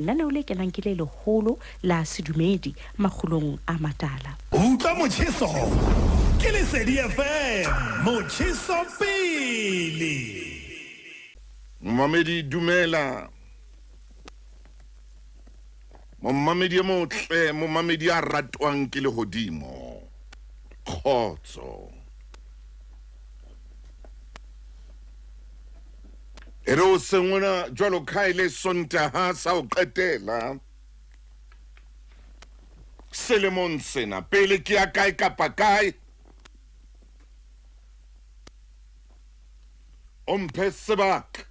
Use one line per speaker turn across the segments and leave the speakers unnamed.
Lenaneo le kenang ke le leholo la sedumedi makgulong a matala.
Utlwa motjheso ke Lesedi FM, motjheso pele.
Momamedi dumela. Momamedi e motle, momamedi a ratwang ke lehodimo. Kgotso. E re o sengona jwalo ka e le Sontaha sa ho qetela selemong sena, pele ke ya kae kapa kae, o mphe sebaka,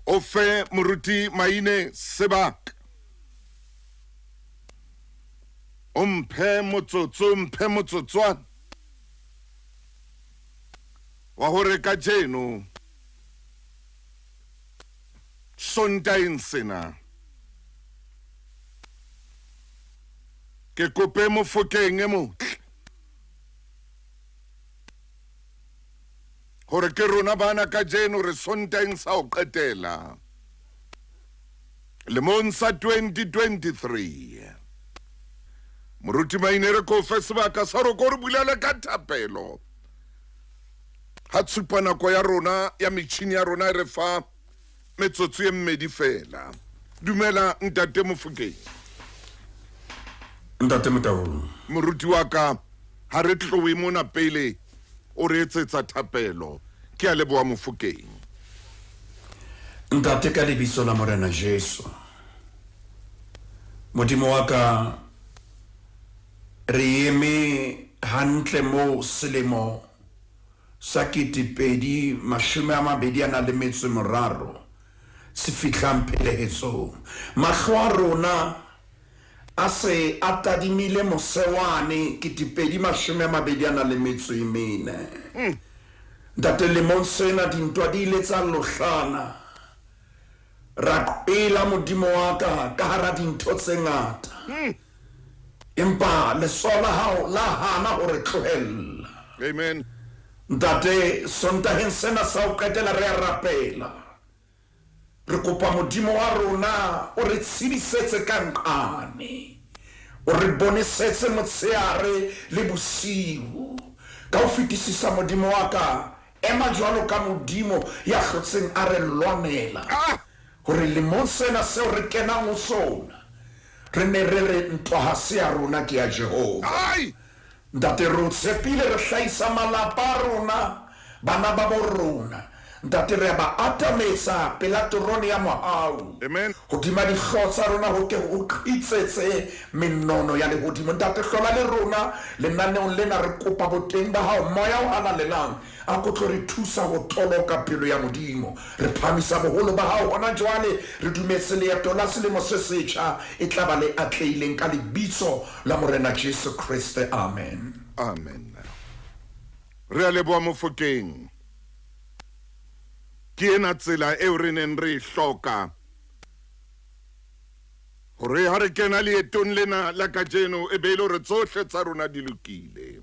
o fe moruti Maine sebaka, o mphe motsotso, mphe motsotswana wa hore kajeno Sontaeng sena ke kope Mofokeng e motle hore ke rona bana kajeno re Sontaeng sa ho qetela lemong sa 2023. Moruti Maine, re kofe sebaka sa hore ko re bulele ka thapelo ha tshupa nako ya rona ya metjhini ya rona e re fa metsotso e mmedi fela. Dumela ntate Mofokeng.
Ntate Motaung.
Moruti wa ka, ha re tlohe mona pele o re etsetsa thapelo. Ke a leboha Mofokeng.
Ntate, ka lebitso la Morena Jesu, Modimo wa ka, re eme hantle moo selemo sa 2023 se fihlang phelehetsong. Mahlo a rona a se a tadimile mose wane 2024. Ntate, lemong sena dintwa di ile tsa lohlana. Ra qela Modimo wa ka ka hara dintho tse ngata. Empa letsoho la hao la hana ho re tlohella.
Amen.
Ntate, Sontaheng sena sa ho qetela re a rapela. Re kopa Modimo wa rona o re tshedisetse ka nqane. O re bonesetse motsheare le bosiu. Ka ho fetisisa Modimo wa ka, ema jwalo ka Modimo ya hlotseng a re lwanela. Hore lemong sena seo re kenang ho sona, re ne re re ntwa ha se ya rona ke ya Jehova. Ntate, re o tshepile, re hlahisa malapa a rona, bana ba bo rona. Ntate, re a ba atametsa pela terone ya mohau. Hodima dihlooho tsa rona ho ke ho qhitsetse menono ya lehodimo. Ntate, hlola le rona lenaneong lena, re kopa boteng ba hao, Moya o Halalelang. A ko tlo re thusa ho toloka pelo ya Modimo. Re phahamisa boholo ba hao hona jwale. Re dumetse leeto la selemo se setjha e tla ba le atlehileng ka lebitso la Morena Jesu Kreste. Amen.
Amen. Re a leboha Mofokeng. Ke ena tsela eo re neng re e hloka hore ha re kena leetong lena la kajeno e be e le hore tsohle tsa rona di lokile.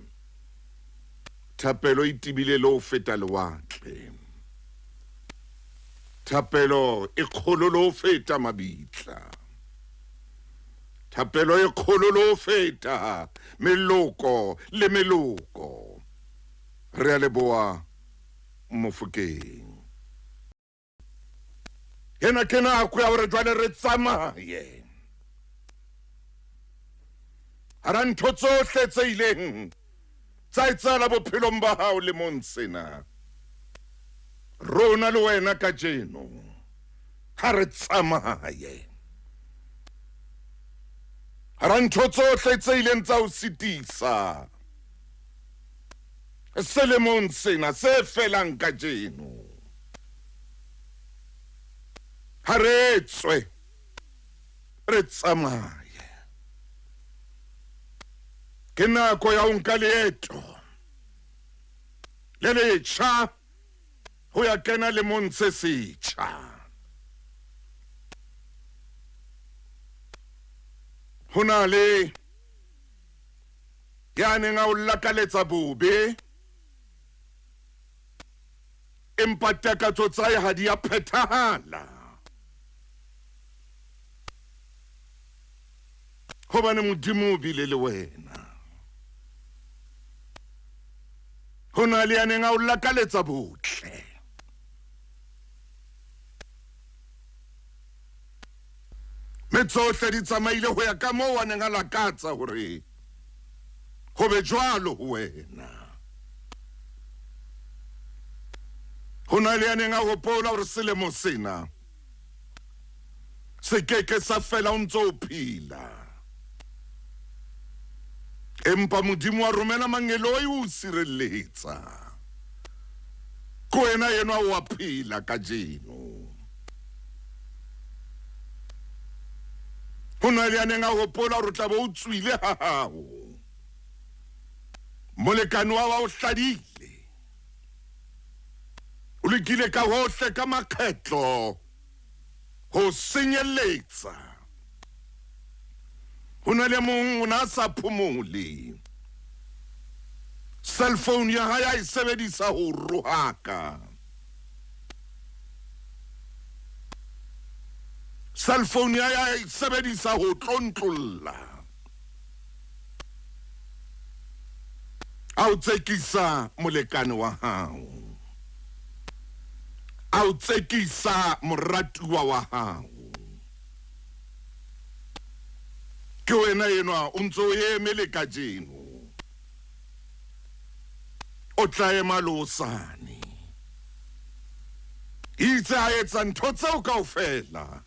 Thapelo e tebile le ho feta lewatle. Thapelo e kgolo le ho feta mabitla. Thapelo e kgolo le ho feta meloko le meloko. Re a leboha Mofokeng. Ena ke nako ya hore jwale re tsamaye. Hara ntho tsohle tse ileng tsa etsahala bophelong ba hao lemong sena, rona le wena kajeno ha re tsamaye. Hara ntho tsohle tse ileng tsa o sitisa selemong sena se felang kajeno, ha re tswe re tsamaye. Ke nako ya ho nka leeto le letjha ho ya kena lemong se setjha. Ho na le ya neng a o lakaletsa bobe, empa takatso tsa hae ha di a phethahala. Hobane Modimo o bile le wena. Ho na le ya neng a o lakaletsa botle. Mme tsohle di tsamaile ho ya ka moo a neng a lakatsa hore ho be jwalo ho wena. Ho na le ya neng a hopola hore selemo sena se ke ke sa fela o ntse o phela. Empa Modimo wa romela mangeloi ho o sireletsa. Ke wena enwa o a phela kajeno. Ho na le ya neng a hopola hore o tla be o tswile ha hao. Molekane wa wa o hladile. O lekile ka hohle ka makgetlo ho senyeletsa. Ho na le mong o na sa phomole. Cell phone ya hae a e sebedisa ho rohaka. Cell phone ya hae a e sebedisa ho tlontlolla. A o tsekisa molekane wa hao. A o tsekisa moratuwa wa hao. Ke wena enwa o ntse o eme le kajeno. O tla ema le hosane. Itse a etsa ntho tseo kaofela,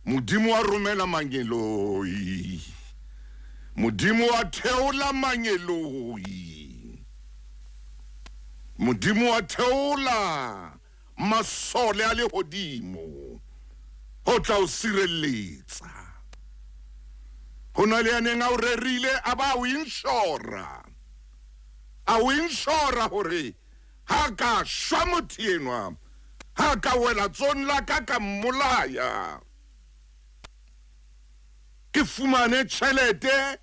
Modimo wa romela mangeloi. Modimo wa theola mangeloi. Modimo wa theola masole a lehodimo ho tla o sireletsa. Ho na le ya neng a o rerile a ba o inshora. A o inshora hore ha ka shwa motho enwa, ha ka wela tsong la ka ka mmolaya. Ke fumane tjhelete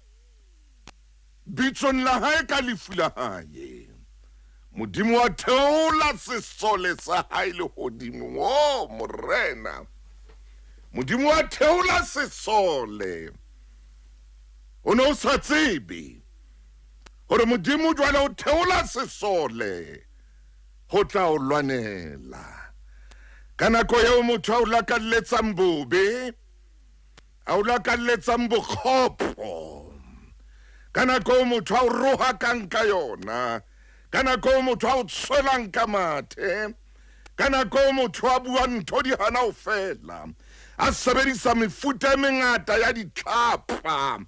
bitsong la hae ka lefu la hae. Modimo wa theola sesole sa hae lehodimong. Oh, Morena. Modimo wa theola sesole. O ne o sa tsebe hore Modimo jwale o theola sesole ho tla o lwanela. Ka nako eo motho a o lakalletsang bobe, a o lakalletsang bokgopo, ka nako eo motho a o rohakang ka yona, ka nako eo motho a o tshwelang ka mathe, ka nako eo motho a buang ntho di hana ho fela, a sebedisa mefuta e mengata ya ditlhapa,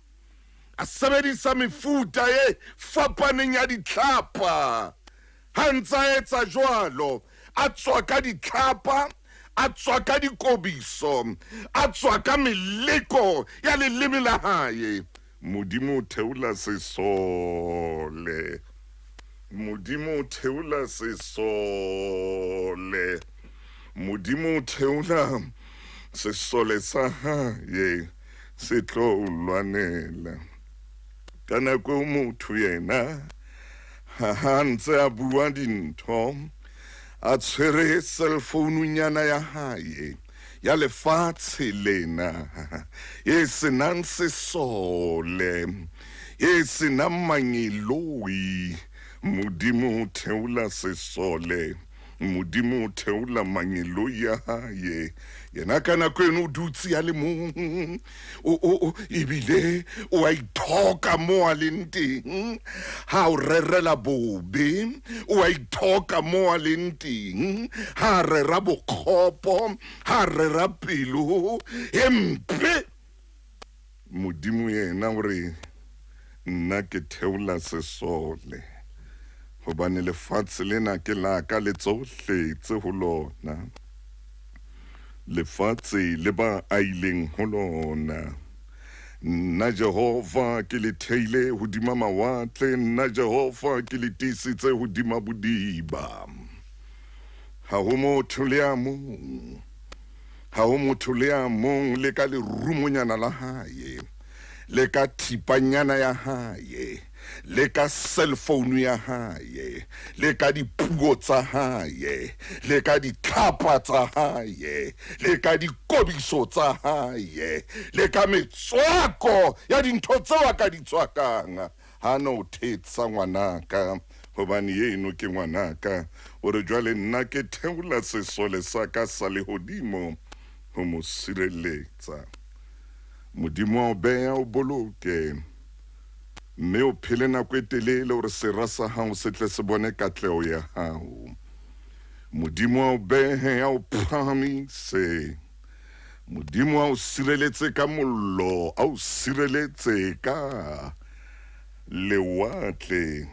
a sebedisa mefuta e fapaneng ya ditlhapa. Ha ntse a etsa jwalo, a tswa ka ditlhapa, a tswa ka dikobiso, a tswa ka meleko ya leleme la hae. Modimo o theola sesole. Modimo o theola sesole. Modimo o theola sesole sa hae se tlo o lwanela. Ka nako eo motho yena ha ntse a bua dintho a tshwere cell phone-nyana ya hae ya lefatshe lena e senang sesole, e senang mangeloi. Modimo o theola sesole, Modimo o theola mangeloi a hae. Yena ka nako eno o dutse a le mong, ebile o a ithoka mo a leng teng. Ha o rerela bobe, o a ithoka mo a leng teng. Ha a rera bokgopo, ha a rera pelo e mpe, Modimo yena o re, Nna ke theola sesole, hobane lefatshe lena ke la ka le tsohle tse ho lona, lefatshe le ba ahileng ho lona. Nna Jehova ke le theile hodima mawatle, nna Jehova ke le tiisitse hodima bodiba. Ha ho motho le a mong, ha ho motho le a mong le ka lerumonyana la hae, le ka thipanyana ya hae, Le ka cell phone ya hae, le ka dipuo tsa hae, le ka ditlhapa tsa hae, le ka dikobiso tsa hae, le ka metswako ya dintho tseo a ka di tswakang. Ha no thetsa ngwanaka, hobane eno ke ngwanaka. O re jwale nna ke theola sesole sa ka sa lehodimo ho mo sireletsa. Modimo a o beha o boloke, mme o phele nako e telele hore sera sa hao se tle se bone katleho ya hao. Modimo a o behe, a o phahamise. Modimo a o sireletse ka mollo, a o sireletse ka lewatle,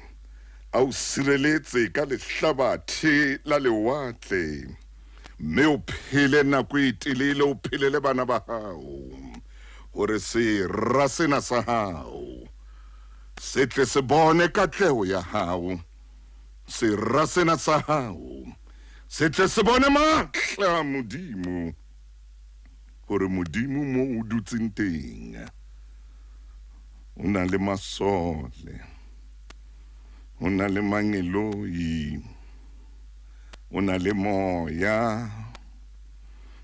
a o sireletse ka lehlabathe la lewatle, mme o phele nako e telele, o phele le bana ba hao, hore sera sena sa hao se tle se bone katleho ya hao. Sera sena sa hao se tle se bone matla a Modimo, hore Modimo mo o dutseng teng o na le masole, o na le mangeloi, o na le moya.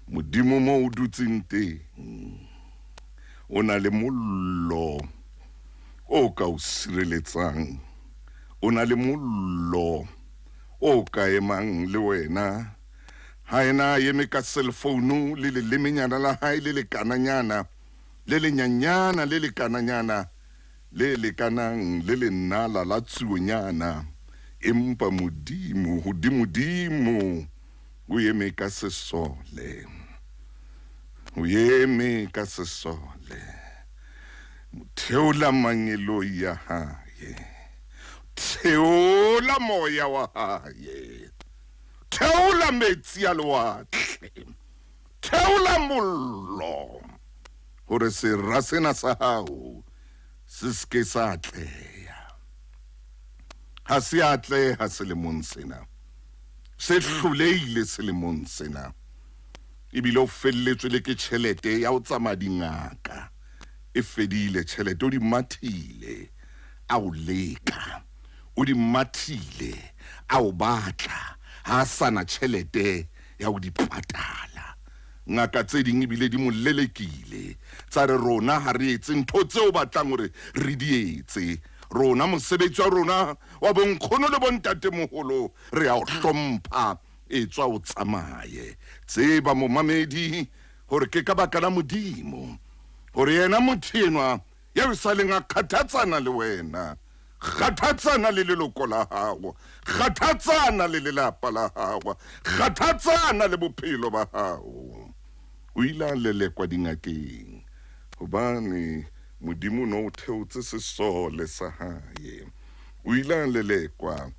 Modimo mo o dutseng teng o na le mollo o ka o sireletsang, o na le mollo o ka emang le wena. Ha ena a eme ka cell phone le lelemenyana la hae le lekananyana, le lenyanyana, le lekananyana, le lekanang le lenala la tsuonyana, empa Modimo hodimodimo o eme ka sesole, o eme ka sesole. Theola mangeloi ya hae, theola moya wa hae, theola metsi a lewatle, theola mollo, hore sera sena sa hao se seke sa atleha. Ha se atleha selemong sena, se hlolehile selemong sena, ebile o felletswe le ke tjhelete ya ho tsamaya dingaka. E fedile tjhelete, o di mathile a o leka, o di mathile a o batla, ha a sana tjhelete ya ho di patala. Ngaka tse ding ebile di mo lelekile, tsa re rona ha re etse ntho tseo batlang hore re di etse. Rona mosebetsi wa rona wa bonkgono le bontatemoholo re a o hlompha, etswa o tsamaye. Tseba momamedi hore ke ka baka la Modimo, hore yena motho enwa eo sa leng a kgathatsana le wena, kgathatsana le leloko la hao, kgathatsana le lelapa la hao, kgathatsana le bophelo ba hao, o ile a lelekwa dingakeng, hobane Modimo no o theotse sesole sa hae. O ile a lelekwa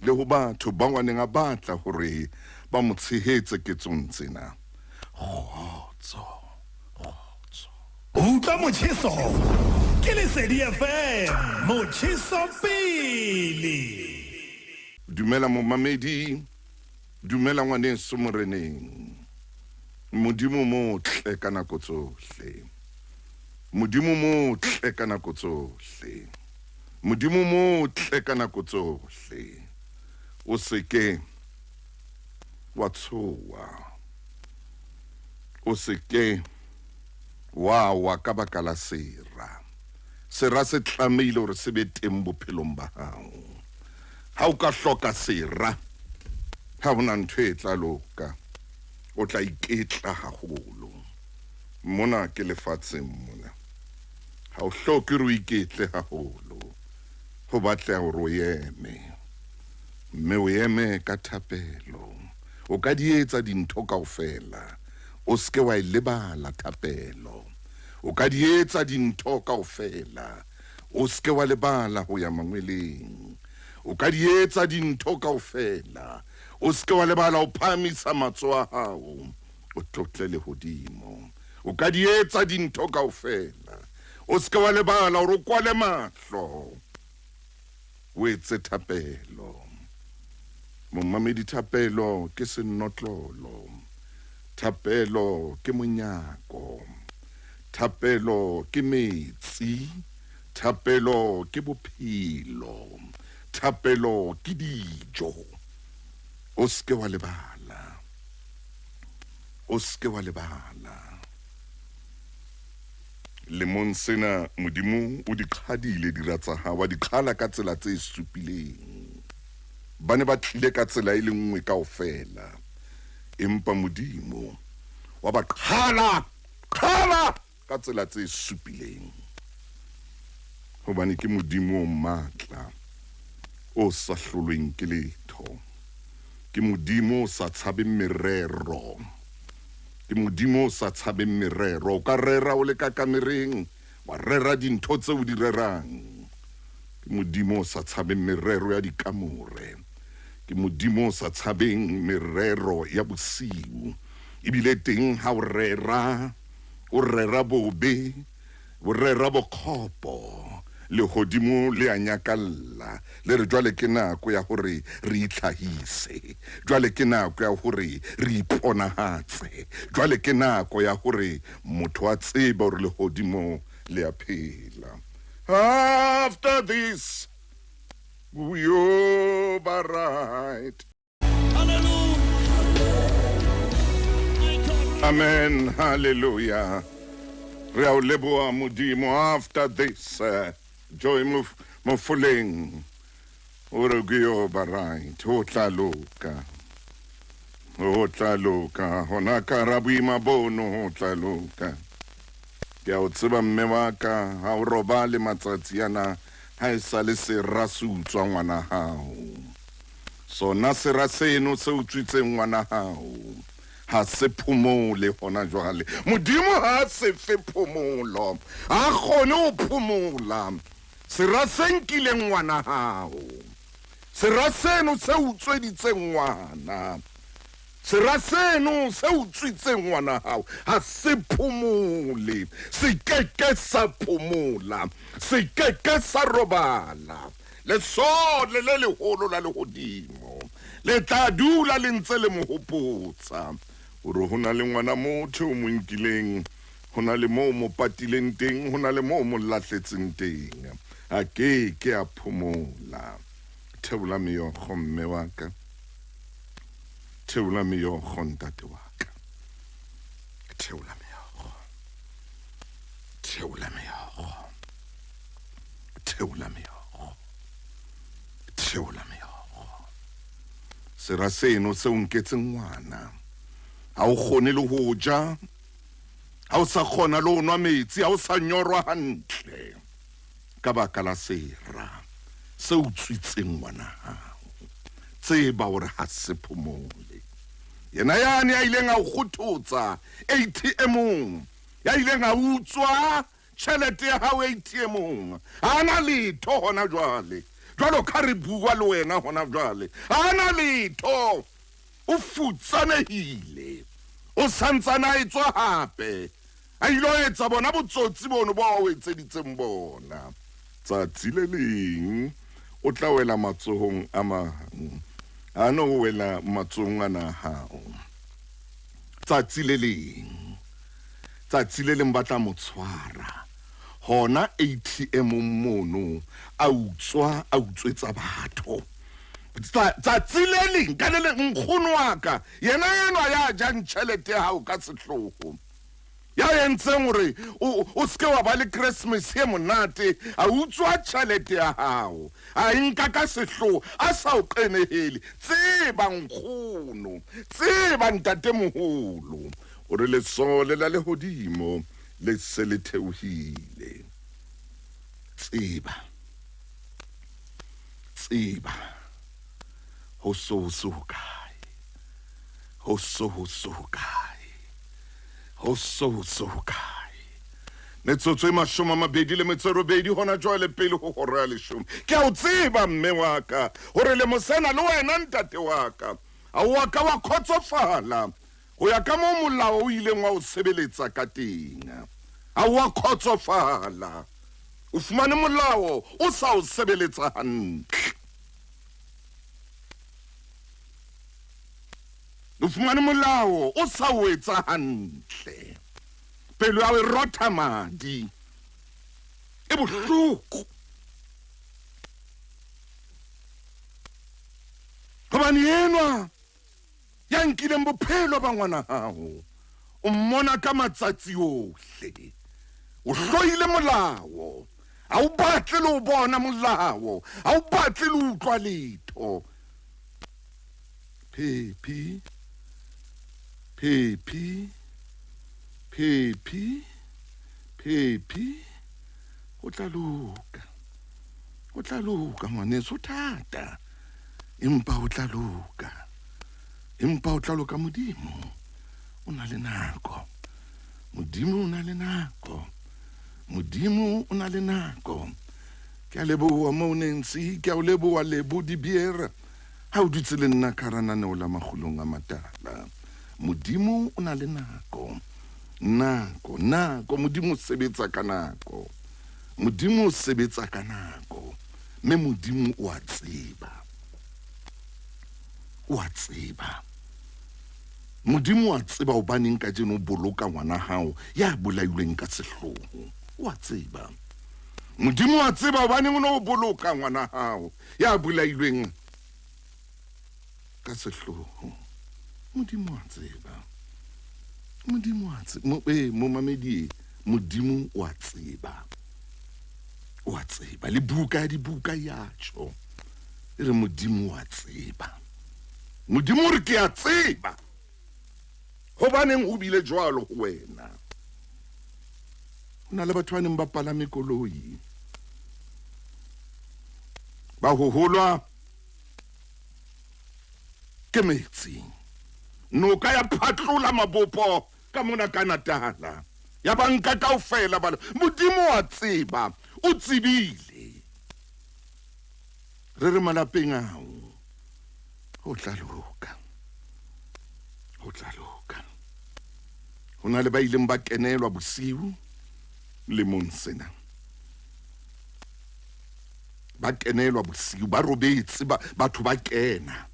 le ho batho ba ngwaneng a batla hore ba mo tshehetse ketsong tsena. Kgotso, kgotso.
Utlwa motjheso ke Lesedi FM, motjheso pele.
Dumela momamedi, dumela ngwaneso moreneng. Modimo motle ka nako tsohle. Modimo motle ka nako tsohle. Modimo motle ka nako tsohle. O seke wa tshoha. O seke wa wa ka baka la sera. Sera se tlamehile hore se be teng bophelong ba hao. Ha o ka hloka sera, ha hona ntho e tla loka, o tla iketla haholo. Mona ke lefatsheng mona, ha o hloke hore o iketle haholo, ho batleha hore o eme, mme o eme ka thapelo. O ka di etsa dintho kaofela, o seke wa e lebala thapelo. O ka di etsa dintho kaofela, o seke wa lebala ho ya mangweleng. O ka di etsa dintho kaofela, o seke wa lebala ho phahamisa matsoho a hao, o tlotle lehodimo. O ka di etsa dintho kaofela, o seke wa lebala hore o kwale mahlo, o etse thapelo. Momamedi, thapelo ke senotlolo, thapelo ke monyako, thapelo ke metsi, Thapelo ke bophelo. Thapelo ke dijo. O se ke wa lebala. O se ke wa lebala. Lemong sena Modimo o di qhadile dira tsa hao, wa di qhala ka tsela tse supileng. Ba ne ba tlile ka tsela e le nngwe kaofela, empa Modimo wa ba qhala, qhala ka tsela tse supileng. Hobane ke Modimo o matla, o sa hlolweng ke letho. Ke Modimo o sa tshabeng merero. Ke Modimo o sa tshabeng merero. O ka rera o le ka kamereng, wa rera dintho tseo o di rerang. Ke Modimo o sa tshabeng merero ya dikamore. Ke Modimo o sa tshabeng merero ya bosiu. Ebile teng ha o rera, o rera bobe, o rera bokgopo, lehodimo le a nyakalla, le re jwale ke nako ya hore re itlhahise, jwale ke nako ya hore re iponahatse, jwale ke nako ya hore motho a tsebe hore lehodimo le a phela. After this, we ba right. Amen. Hallelujah. Re a o leboha Modimo after this uh, joy mofoleng o re ke yo ba right o tla loka o tla loka hona ka ra boima bono o tla loka ke a o tseba mme wa ka ha o robale matsatsi ana ha e sa le sera se utswa ngwana hao Sona sera seno se utswitseng ngwana hao ha se phomole hona jwale. Modimo ha a se fe phomolo, ha a kgone ho phomola. Sera se nkileng ngwana hao, sera seno se utsweditseng ngwana, sera seno se utswitseng ngwana hao ha se phomole, se ke ke sa phomola, se ke ke sa robala. Lesole le leholo la lehodimo le tla dula le ntse le mo hopotsa hore ho na le ngwana motho o mo nkileng, ho na le moo mo patileng teng, ho na le moo mo lahletseng teng. A ke ke a phomola. Theola meokgo mme wa ka. Theola meokgo ntate wa ka. Theola meokgo. Theola meokgo. Theola meokgo. Theola meokgo. Sera seno se o nketseng ngwana. Ha o kgone le ho ja. Ha o sa kgona le ho nwa metsi, ha o sa nyorwa hantle. Ka baka la sera se utswitseng ngwana hao. Tseba hore ha se phomole. Yena yane ya ileng a o kgothotsa ATM-ong, ya ileng a utswa Tjhelete ya hao ATM-ong ha a na letho hona jwale. Jwalo ka re bua le wena hona jwale, ha a na letho. O futsanehile. O santsane a etswa hape. A ilo etsa bona botsotsi bono bo a o etseditseng bona. Tsatsi le leng o tla wela matsohong a mang. A no wela matsohong ana a hao. Tsatsi le leng. Tsatsi le leng ba tla mo tshwara hona ATM-ong mono, a utswa, a utswetsa batho. Tsatsi le leng, ka le leng, nkgono wa ka, yena enwa ya jang tjhelete ya hao ka sehloho, ya entseng hore o, o se ke wa ba le Christmas e monate, a utswa tjhelete ya hao, a e nka ka sehloho, a sa o qenehele. Tseba nkgono, tseba ntatemoholo, O re lesole la lehodimo le se le theohile. Tseba, tseba, ho so ho se hokae, ho so ho se hokae, ho so ho se hokae. Metsotso e 28 hona jwale pele ho hora ya leshome. Ke a o tseba, mme wa ka, hore lemo sena le wena, ntate wa ka, ha o a ka wa khotsofala Ho ya ka moo molao o ileng wa o sebeletsa ka teng, ha o a khotsofala. O fumane molao o sa o sebeletsa hantle. O fumane molao o sa o etsa hantle. Pelo ya hao e rotha madi. E bohloko. Gobane enwa ya nkileng bophelo ba ngwana gago o mmona ka matsatsi ohle. O hloile molao. Ha o batle le ho bona molao. Ha o batle le utlwa letho. Phephi, phephi, phephi, phephi. Ho tla loka. Ho tla loka ngwaneso, ho thata. Empa ho tla loka. Empa ho tla loka. Modimo o na le nako. Modimo o na le nako. Modimo o na le nako. Ke a leboha mo Nancy, ke a o leboha Lebo Dibiera. Ha o dutse le nna ka hara naneo la Makgulong a Matala. Modimo o na le nako. Nako, nako, Modimo o sebetsa ka nako. Modimo o sebetsa ka nako. Mme Modimo o a tseba. O a tseba. Modimo o a tseba hobaneng kajeno o boloka ngwana hao ya bolailweng ka sehloho. O a tseba. Modimo o a tseba hobaneng o ne o boloka ngwana hao ya bolailweng ka sehloho. Modimo o a tseba. Modimo o a tseba. Momamedi, Modimo o a tseba. O a tseba. Le buka ya dibuka ya tjho. E re Modimo o a tseba. Modimo o re ke a tseba. Hobaneng ho bile jwalo ho wena? Ho na le batho ba neng ba palame koloi. Ba hoholwa ke metsi. Noka ya phatlola mabopo ka mona ka Natala. Ya ba nka kaofela ba Modimo wa tseba, o tsebile. Re re malapeng ao ho tla loka. Ho tla loka. Ho na le ba ileng ba kenelwa bosiu lemong sena. Ba kenelwa bosiu, ba robetse, batho ba kena.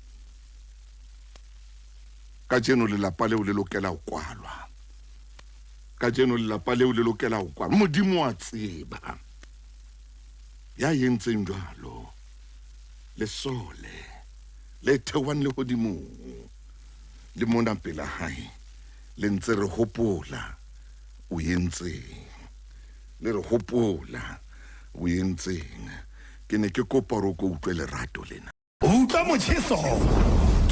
Kajeno lelapa leo le lokela ho kwalwa. Kajeno lelapa leo le lokela ho kwalwa. Modimo wa tseba. Ya entseng jwalo. Lesole le theohang lehodimong le mona pela hae le ntse re hopola o entseng. Le re hopola o entseng. Ke ne ke kopa hore o ko utlwe lerato lena.
Utlwa motjheso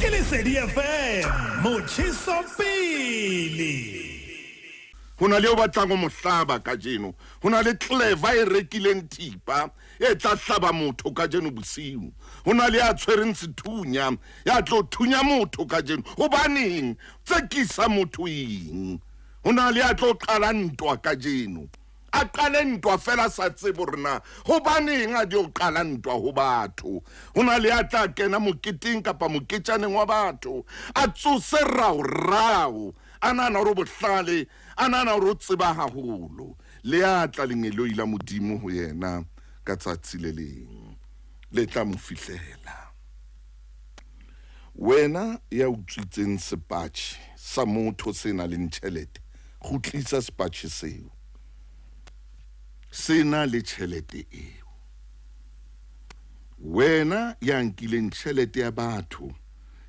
ke Lesedi FM, motjheso pele.
Ho na le eo batlang ho mo hlaba kajeno. Ho na le clever e rekileng thipa e tla hlaba motho kajeno bosiu. Ho na le ya tshwereng sethunya ya tlo thunya motho kajeno. Hobaneng? Tsekisa motho eng? Ho na le ya tlo qala ntwa kajeno. A qale ntwa fela a sa tsebe hore na hobaneng a dio qala ntwa ho batho. Ho na le ya tla kena moketeng kapa moketjaneng wa batho, a tsose rao-rao, a nahana hore o bohlale, a nahana hore o tseba haholo. Le ya tla lengeloi la Modimo ho yena ka tsatsi le leng, le tla mo fihlela. Wena ya utswitseng sepatjhe sa motho se nang le tjhelete, kgutlisa sepatjhe seo. Se na le tjhelete eo. Wena ya nkileng tjhelete ya batho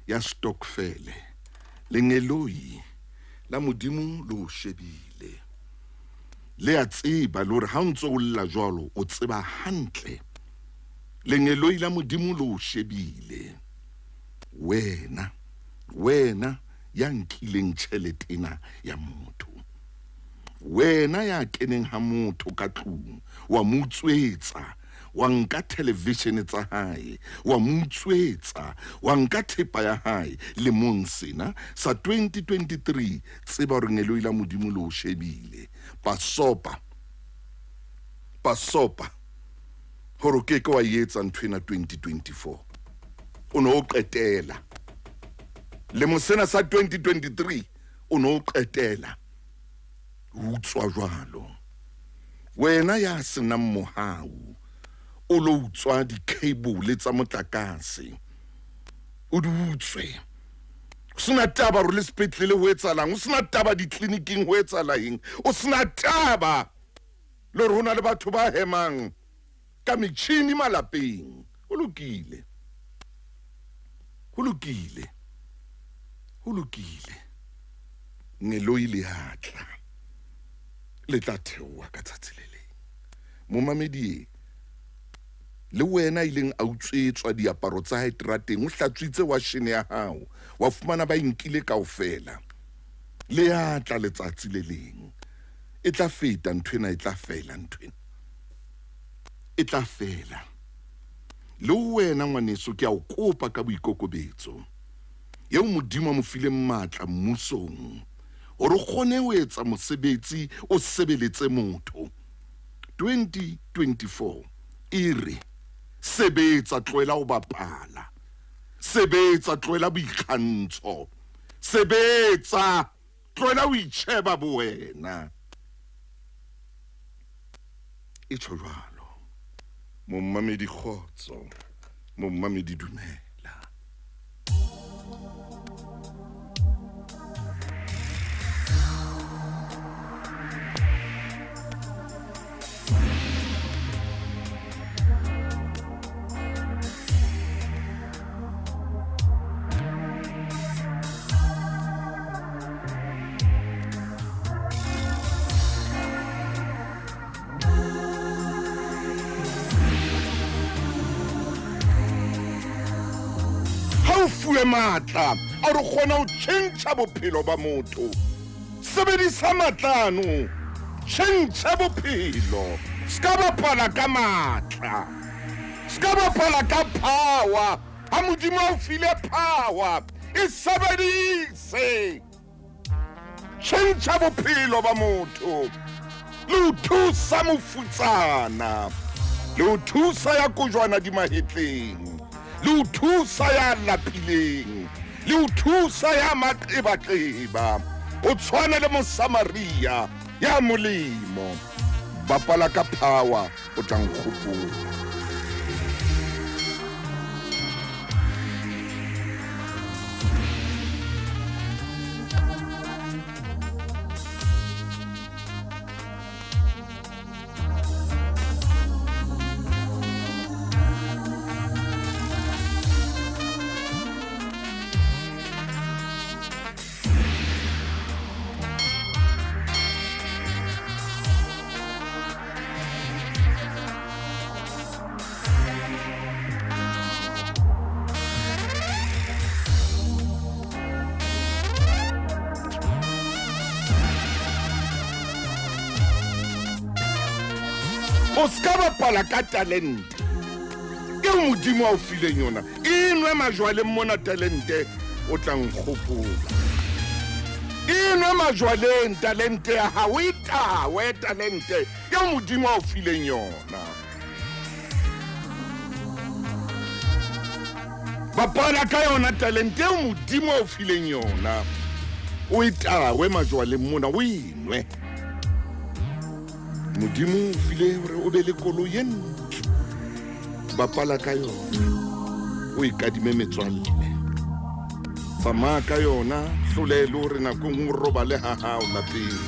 ya stokfele, lengeloi la Modimo le o shebile. Le a tseba le hore ha o ntso o lla jwalo, o tseba hantle. Lengeloi la Modimo le o shebile. Wena, wena ya nkileng tjhelete ena ya motho. Wena ya keneng ha motho ka tlung, wa mo utswetsa, wa nka television tsa hae, wa mo utswetsa, wa nka thepa ya hae. Lemong sena sa 2023, tseba hore lengeloi la Modimo le o shebile. Pasopa, pasopa, hore o ke ke wa etsa ntho ena 2024. O no o qetela. Lemo sena sa 2023, o no o qetela. Utswa jwalo. Wena ya senang mohau, o lo utswa di-cable tsa motlakase. O di utswe. O sena taba hore le sepetlele ho etsahalang, o sena taba ditleliniking ho etsahala eng, o sena taba. Le hore ho na le batho ba hemang ka metjhini malapeng. Ho lokile. Ho lokile. Ho lokile. Ngeloi le a tla. Le tla theoha ka tsatsi le leng. Momamedi e, le wena ileng a utswetswa diaparo tsa hae terateng, o hlatswitse washene ya hao, wa fumana ba e nkile kaofela. Le a tla letsatsi le leng. E tla feta ntho ena, e tla fela ntho ena. E tla fela. Le wena ngwaneso ke a o kopa ka boikokobetso. Eo Modimo a mo fileng matla mmusong hore o kgone ho etsa mosebetsi o sebeletse motho. 2024 e re sebetsa tlohela ho bapala. Sebetsa tlohela boikgantsho. Sebetsa tlohela ho itjheba bowena. E tjho jwalo. Mommamedi kgotso, mommamedi dumela. Ha o fuwe matla a re kgona ho tjhentjha bophelo ba motho, sebedisa matla ano, tjhentjha bophelo. Ska bapala ka matla, ska bapala ka power. Ha Modimo a o file power, e sebedise. Tjhentjha bophelo ba motho le ho thusa mofutsana, le ho thusa ya kojwana di mahetleng, le ho thusa ya lapileng, le ho thusa ya maqebaqeba. O tshwane le Mosamaria ya molemo. Bapala ka power, o tla nkgopola. O ska bapala ka talente eo Modimo a o fileng yona. E nwe majwaleng mona talente, o tla nkgopola. E nwe majwaleng talente ya hao, e tawe talente eo Modimo a o fileng yona. Bapala ka yona talente eo Modimo a o fileng yona, o e tawe majwaleng mona, o e nwe. Modimo o file hore o be le koloi e ntle, bapala ka yona, o e kadime metswalle, tsamaya ka yona, hlole le hore nako nngwe o robale ha hao lapeng.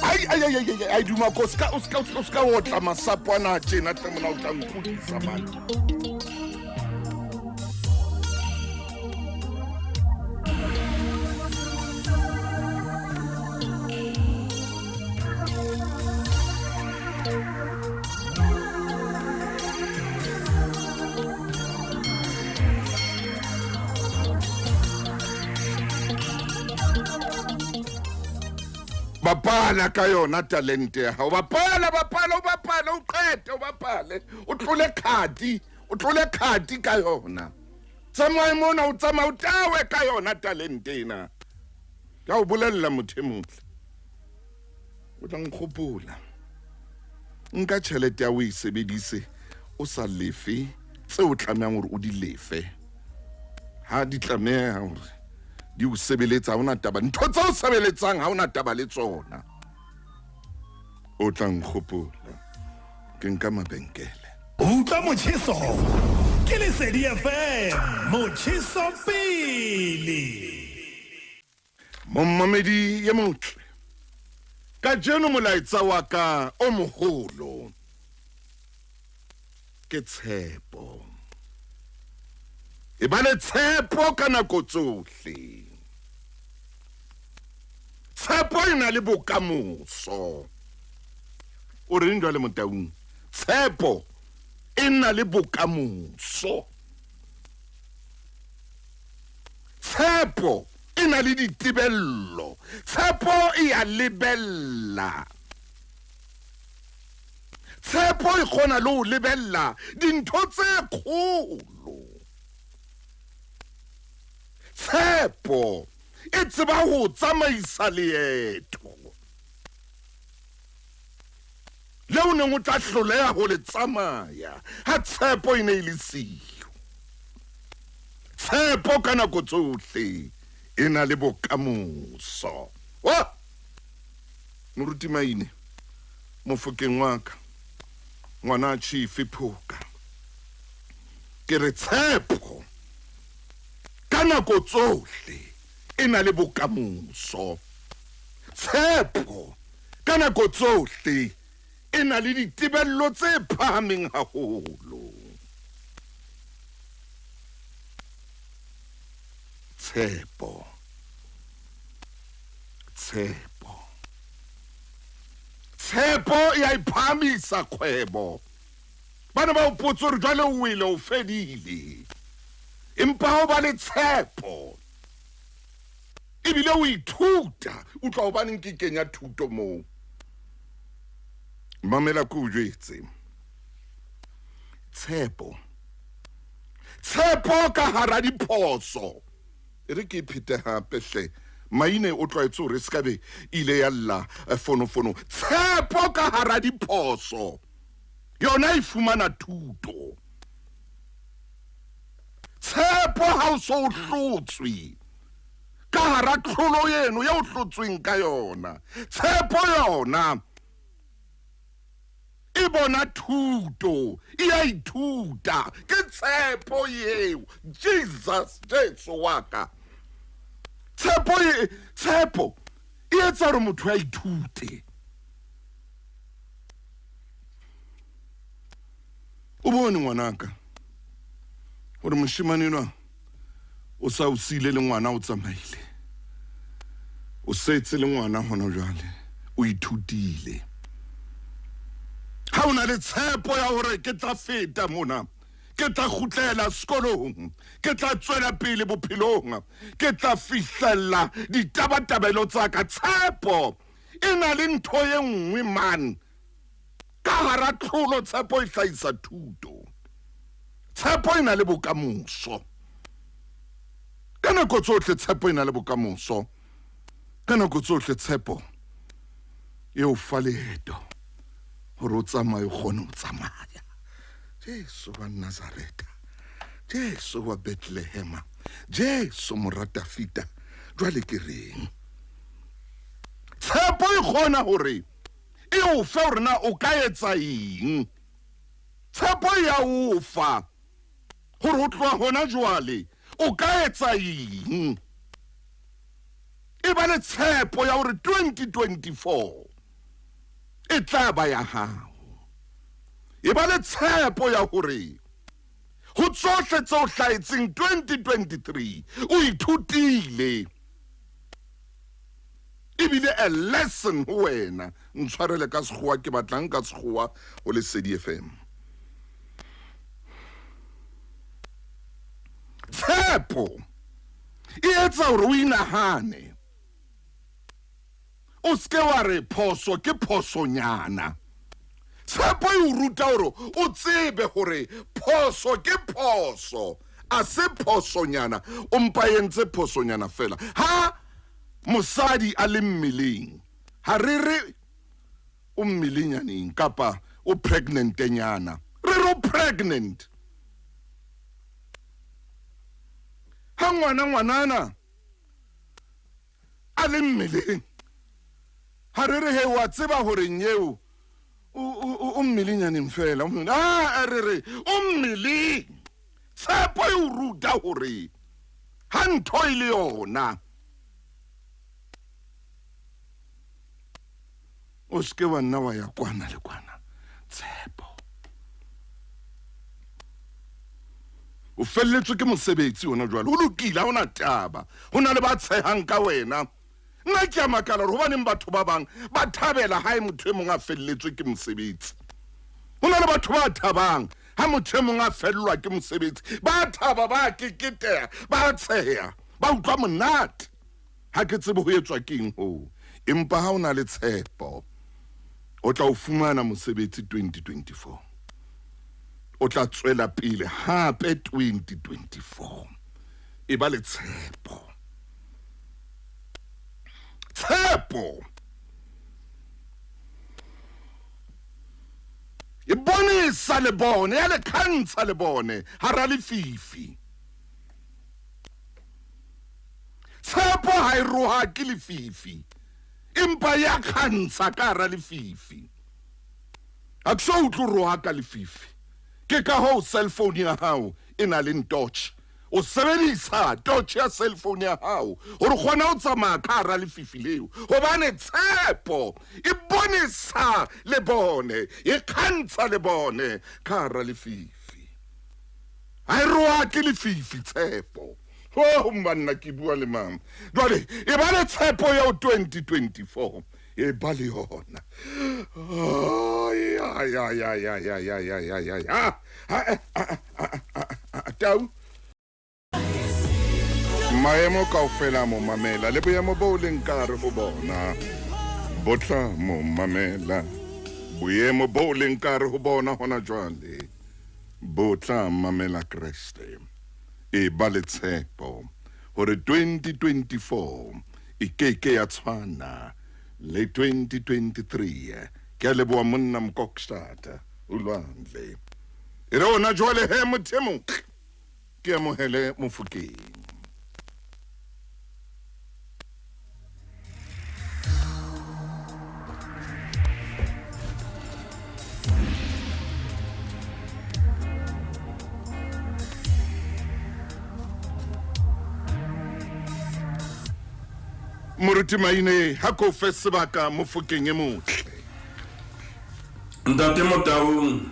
Ai ai ai ai ai duma ko ska o ska o ska otla masapo ana tjena tle mona o tla nkudisa man. Bapala ka yona talente ya hao, bapala bapala o bapale o qete o bapale o tlole khadi, o tlole khadi ka yona. Tsamaye mona o tsamaye o tawe ka yona talente ena. Ke a o bolella motho e motle. O tla nkgopola. Nka tjhelete ya o e sebedise o sa lefe tse o tlamehang hore o di lefe. Ha di tlameha hore di o sebeletsa ha ona taba. Ntho tse o sebeletsang ha ona taba le tsona. O tla nkgopola. Ke nka mabenkele.
Utlwa motjheso ke Lesedi FM, motjheso pele.
Momamedi ye motle, kajeno molaetsa wa ka o moholo ke tshepo. E ba le tshepo ka nako tsohle. Tshepo e na le bokamoso. O reng jwale Motaung? Tshepo e na le bokamoso. Tshepo e na le ditebello. Tshepo e a lebella. Tshepo e kgona le ho lebella dintho tse kgolo. Tshepo e tseba ho tsamaisa leeto le o neng o tla hloleha ho le tsamaya ha tshepo e ne e le siyo. Tshepo ka nako tsohle e na le bokamoso. Wa Moruti Maine, mofokeng wa ka, ngwana Chief Phoka, ke re tshepo ka nako tsohle e na le bokamoso. Tshepo ka nako tsohle e na le ditebello tse phahameng haholo. Tshepo, tshepo, tshepo ya iphahamisa kgwebo. Ba ne ba o potse hore jwale o wele, o fedile. Empa ha o ba le tshepo ebile o ithuta, utlwa hobaneng ke kenya thuto moo. Mamela ke o jwetse. Tshepo, tshepo ka hara diphoso. E re ke phete hape hle. Maine o tlwaetse hore se ka be ile ya lla fonofono. Tshepo ka hara diphoso yona e fumana thuto. Tshepo ha o so o hlotswe ka hara tlholo eno ya o hlotsweng ka yona, tshepo yona e bona thuto, e a ithuta. Ke tshepo eo. Jesus, Jesu wa ka. Tshepo e, tshepo e etsa hore motho a ithute. O bone ngwanaka hore moshemane enwa o sa o siile le ngwana, o tsamaile, o setse le ngwana hona jwale, o ithutile. Ha o na le tshepo ya hore ke tla feta mona, ke tla kgutlela sekolong, ke tla tswela pele bophelong, ke tla fihlella ditabatabelo tsa ka, tshepo e na le ntho e nngwe man. Ka hara tlholo tshepo e hlahisa thuto. Tshepo e na le bokamoso. Ka nako tsohle tshepo e na le bokamoso. Ka nako tsohle tshepo e o fa leeto hore o tsamaye, o kgone ho tsamaya. Jesu wa Nazareta, Jesu wa Bethlehema, Jesu mora Dafida, jwale ke reng? Tshepo e kgona hore e o fe hore na o ka etsa eng. Tshepo e ya o fa hore ho tloha hona jwale o ka etsa eng. E ba le tshepo ya hore 2024 e tla ba ya hao. E ba le tshepo ya hore ho tsohle tse o hlahetseng 2023 o ithutile. Ebile a lesson ho wena. Ntshwarele ka sekgowa, ke batlang ka sekgowa ho Lesedi FM. Tshepo e etsa hore o inahane. O seke wa re phoso ke phosonyana. Tshepo e o ruta hore o tsebe hore phoso ke phoso, a se phosonyana. O mpa entse phosonyana fela. Ha Mosadi a le mmeleng, ha re re o mmelenyaneng kapa o pregnantenyana, re re o pregnant. Ha ngwana ngwanana a le mmeleng, ha re re he wa tseba hore nyeo o mmelenyaneng fela, a re re o mmeleng. Tshepo e o ruta hore ha ntho e le yona, o seke wa nna wa ya kwana le kwana. Tshepo. O felletswe ke mosebetsi ona jwale, o lokile, ha hona taba, ho na le ba tshehang ka wena. Nna ke a makala hore hobaneng batho ba bang ba thabela hae motho e mong a felletswe ke mosebetsi. Ho na le batho ba thabang ha motho e mong a fellwa ke mosebetsi, ba thaba, ba keketeha, ba tsheha, ba utlwa monate. Ha ke tsebe ho etswa keng hoo, empa ha o na le tshepo o tla o fumana mosebetsi 2024, o tla tswela pele hape 2024. E ba le tshepo. Tshepo e bonesa le bone, ya le kgantsha le bone hara lefifi. Tshepo ha e roha ke lefifi, empa ya kgantsha ka hara lefifi. Ha ke so utlwe roha ka lefifi. Ke ka hoo cell phone ya hao e na le torch. O sebedisa torch ya cell phone ya hao hore kgona ho tsamaya ka hara lefifi leo, hobane tshepo e bonesa le bone, e kgantsha le bone ka hara lefifi. Ha e roha ke lefifi tshepo. Oh banna, ke bua le mang jwale? E ba le tshepo ya 2024, e ba le yona. Ya ya ya ya ya ya ya ya ya. Tau maemo kaofela mo mamela, le boemo bo leng ka hare ho bona bo tla mo mamela. Boemo bo leng ka hare ho bona hona jwale bo tla mamela Kreste. E ba le tshepo hore 2024 e ke ke ya tshwana le 2023. Ke a leboha monna Mkokstad ulwandle. E re ona jwale he motho e motle, ke amohele Mofokeng. Moruti Maine, ha ko fe sebaka Mofokeng e motle.
Ntate Motaung.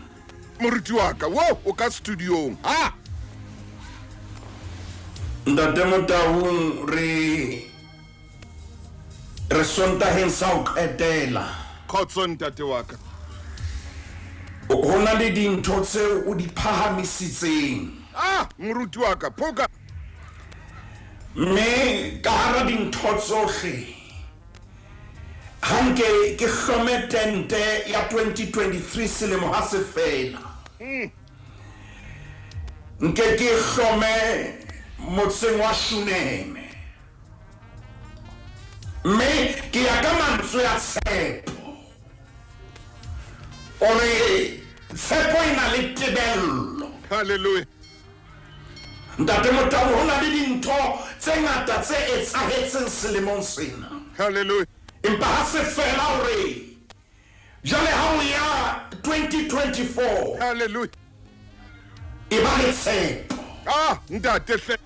Moruti wa ka, wo o ka studiong ha?
Ntate Motaung, re Sontaheng sa ho qetela.
Khotso ntate wa ka.
Ho na le dintho tseo o di phahamisitseng.
Ah, moruti wa ka, phoka.
Mme ka hara dintho tsohle, ha nke ke hlome tente ya 2023 selemo ha se fela. Nke ke hlome motseng wa Shuneme. Mme ke ya ka mantswe a tshepo. O re tshepo e na le tebello.
Hallelujah.
Ntate Motau, ho na le dintho tse ngata tse etsahetseng selemong sena.
Hallelujah.
Empa ha se fela hore jwale ha o ya 2024.
Hallelujah.
E ba le tshepo.
Ah, ntate hle.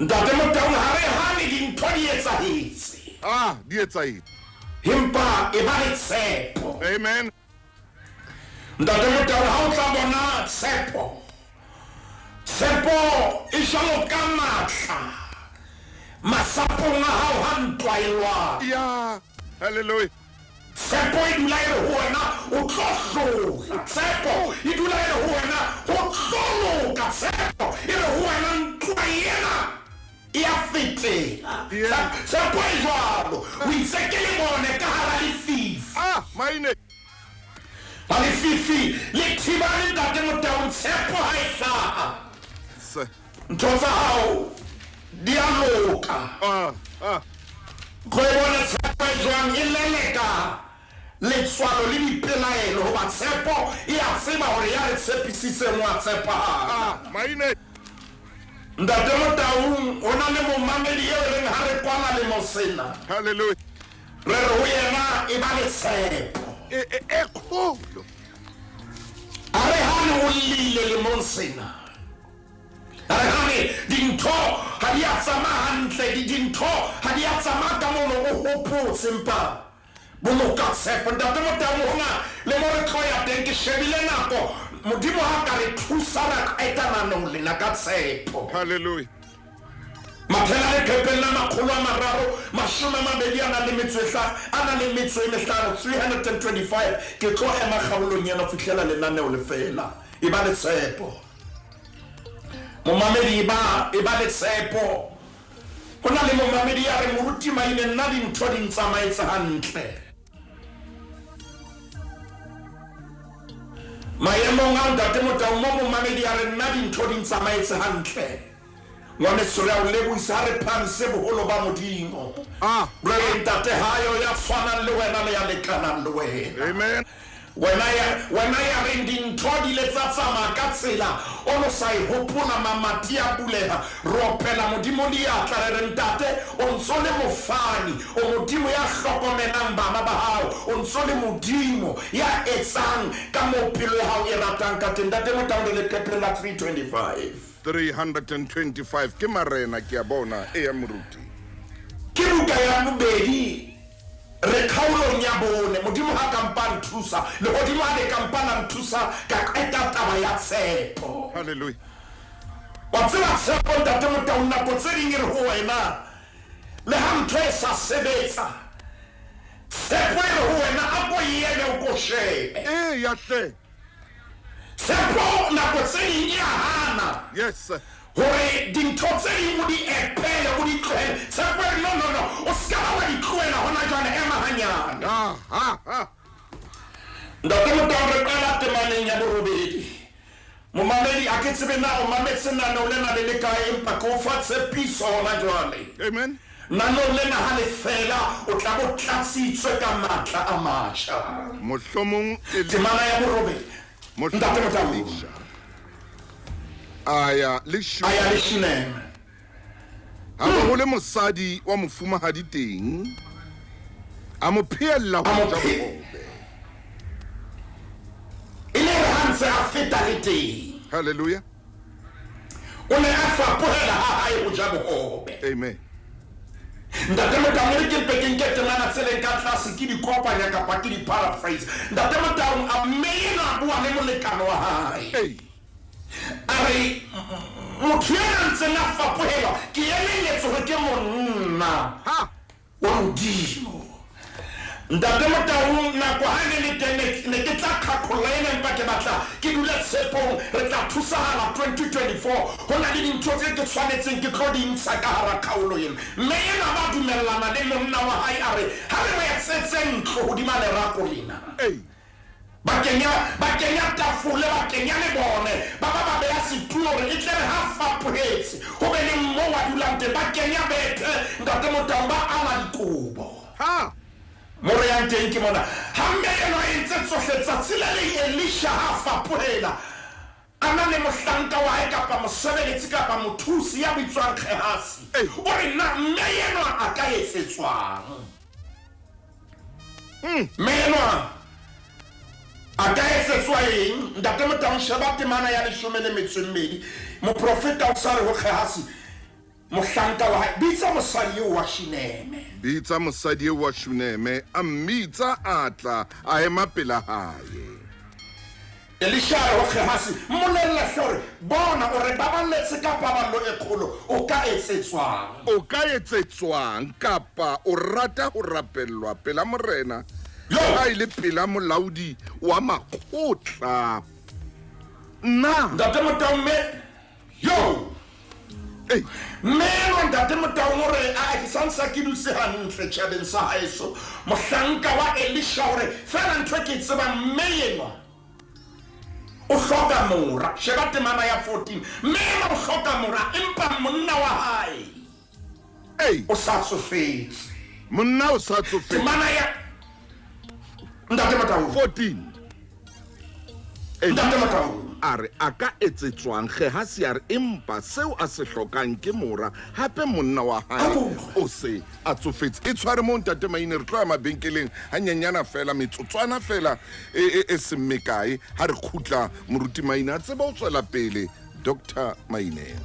Ntate Motau, ha re hane dintho di etsahetse.
Ah, di etsahetse.
Empa e ba le tshepo.
Amen.
Ntate Motau, ha o tla bona tshepo, tshepo e jwalo ka matla masapong a hao ha ntwa e lwana.
Ya, hallelujah.
Tshepo e dula e re ho wena o tlo hlola. Tshepo e dula e re ho wena ho tlo loka. Tshepo e re ho wena ntwa ena e a fetela. Tshepo e jwalo. O itse ke le bone ka hara lefifi.
Ah, maine.
Ba lefifi le thibane ntate Motau, tshepo ha e hlaha. Ntho tsa hao di a loka.
Ah, ah.
Tlo e bone tshepo e jwang e leleka letswalo le dipelaelo, hoba tshepo e a tseba hore ya re tshepisitseng o a tshepahala.
Ah, maine.
Ntate Motaung, ho na le momamedi eo e reng ha re kwala lemo sena,
Hallelujah.
re re ho yena e ba le tshepo.
E, e, e kgolo.
A re hane o llile lemong sena. A re hane dintho ha di a tsamaya hantle, di dintho ha di a tsamaya ka mono o hopotse, empa boloka tshepo. Ntate Motaung, hona le mo re tlo ya teng, ke shebile nako, Modimo ha ka re thusa ra qeta nanong lena ka tshepo.
Hallelujah.
Mathela leqhepeng la 320 a nang le metso e hla, a nang le metso e mehlano, 325. Ke tlo ema kgaolong ena ho fihlela lenaneo le fela. E ba le tshepo. Momamedi, e ba, e ba le tshepo. Ho na le momamedi ya re, Moruti Maine, nna dintho di ntsamaetse hantle. Maemong a Ntate Motaung, mo momamedi a re, nna dintho di ntsamaetse hantle. Ngwaneso, re a o lebohisa ha re phahamise boholo ba Modimo.
Ah.
Re re, Ntate, hayo ya tshwanang le wena le ya lekanang le wena.
Amen.
Wena ya, wena ya reng dintho di ile tsa tsamaya ka tsela o no sa e hopola, mamati a buleha, re opela Modimo diatla, re re, Ntate, o ntso le mofani, o Modimo ya hlokomelang bana ba hao, o ntso le Modimo ya etsang ka moo pelo ya hao e ratang ka teng. Ntate Motaung, re leqepheng la 325.
325 ke marena, ke a bona. Eya, moruti.
Ke buka ya bobedi, re kgaolong ya bone. Modimo ha ka mpa nthusa, lehodimo ha le ka mpa la nthusa ka qeta taba ya tshepo.
Hallelujah.
Wa tseba tshepo, Ntate Motaung, nako tse ding e re ho wena, le ha ntho e sa sebetsa, tshepo e re ho wena, a ko eme o ko shebe.
Eya hle.
Tshepo nako tse ding e a hana.
Yes, sir.
Hore dintho tse ding o di epele, o di tlohele. Tshepo e re, no, no, no, o ska ba wa di tlohela hona jwale, ema hanyane.
Ah, ha, ha.
Ntate Motaung, re qala temaneng ya borobedi. Momamedi, ha ke tsebe na o mametse naneo lena le le kae, empa ke o fa tshepiso hona jwale.
Amen.
Naneo lena ha le fela, o tla bo tlatsitswe ka matla a matjha.
Mohlomong e le
Temana ya borobedi.
Mohlomong
Ntate Motaung.
Elisha. A ya le
A ya le Shuneme.
Ha bo ho le mosadi wa mofumahadi teng, a mo phehella ho
A mo
ja
phe-
bohobe.
E le hore ha ntse a feta le teng.
Hallelujah.
O ne a fapohela ha hae ho ja bohobe.
Amen.
Ntate Motaung, e re ke mpe ke nke temana tse leng ka tlase, ke di kopanya kapa ke di paraphrase. Ntate Motaung, a mme enwa a bua le molekane wa hae.
Ei.
A re, motho ena ntseng a fapohelwa, ke elelletse hore ke monna
Ha.
wa Modimo. Ntate Motaung, nako ha ne le teng, ne ke tla qhaqholla ena, empa ke batla ke dule tshepong, re tla thusahala 2024. Ho na le dintho tse ke tshwanetseng ke tlo di ntsha ka hara kgaolo ena. Mme ena ba dumellana le monna wa hae, a re, ha re re etsetse ntlo hodima lerako lena.
Ei.
Ba kenya tafole, ba kenya lebone, ba ba ba beha setulo hore e tle re ha fapohetse, ho be le moo a dulang teng. Ba kenya bethe, Ntate Motaung, ba ala dikobo.
Ha.
Mo re yang teng ke mona. Ha mme enwa e ntse tsohle, tsatsi le leng Elisha ha fapohela, a na le mohlanka wa hae kapa mosebeletsi kapa mothusi ya bitswang Gehazi.
Ei.
O re, na mme enwa a ka etsetswang? Mme enwa a ka etsetswa eng? Ntate Motaung, sheba temana ya 12. Moprofeta o sa re ho Gehazi, mohlanka wa hae, bitsa mosadi eo wa Shuneme.
Bitsa mosadi eo wa Shuneme, a mmitsa, a tla, a ema pela hae.
Elisha a re ho Gehazi, mmolelle hle hore, bona, o re baballetse ka paballo e kgolo, o ka etsetswang?
O ka etsetswang, kapa o rata ho rapellwa pela morena,
Yo!
ha e le pela molaodi wa makgotla. Nna.
Ntate Motaung, mme, yo!
Ei.
Mme enwa Ntate Motaung o re, a, ke sa ntse ke dutse hantle tjhabeng sa haeso. Mohlanka wa Elisha o re, fela ntho e ke e tsebang, mme enwa o hloka mora. Sheba temana ya 14. Mme enwa o hloka mora, empa monna wa hae
Ei.
o sa tsofetse.
Monna o sa tsofetse.
Temana ya Ntate Motau.
14.
Ntate Motau.
A re a ka etsetswang Gehasi a re empa seo a se hlokang ke mora hape monna wa hae o se a tsofetse. E tshware moo Ntate Maine re tlo ya mabenkeleng hanyenyana fela metsotswana fela e, e, e seng mekae ha re khutla moruti Maine a tseba ho tswela pele Doctor Maine.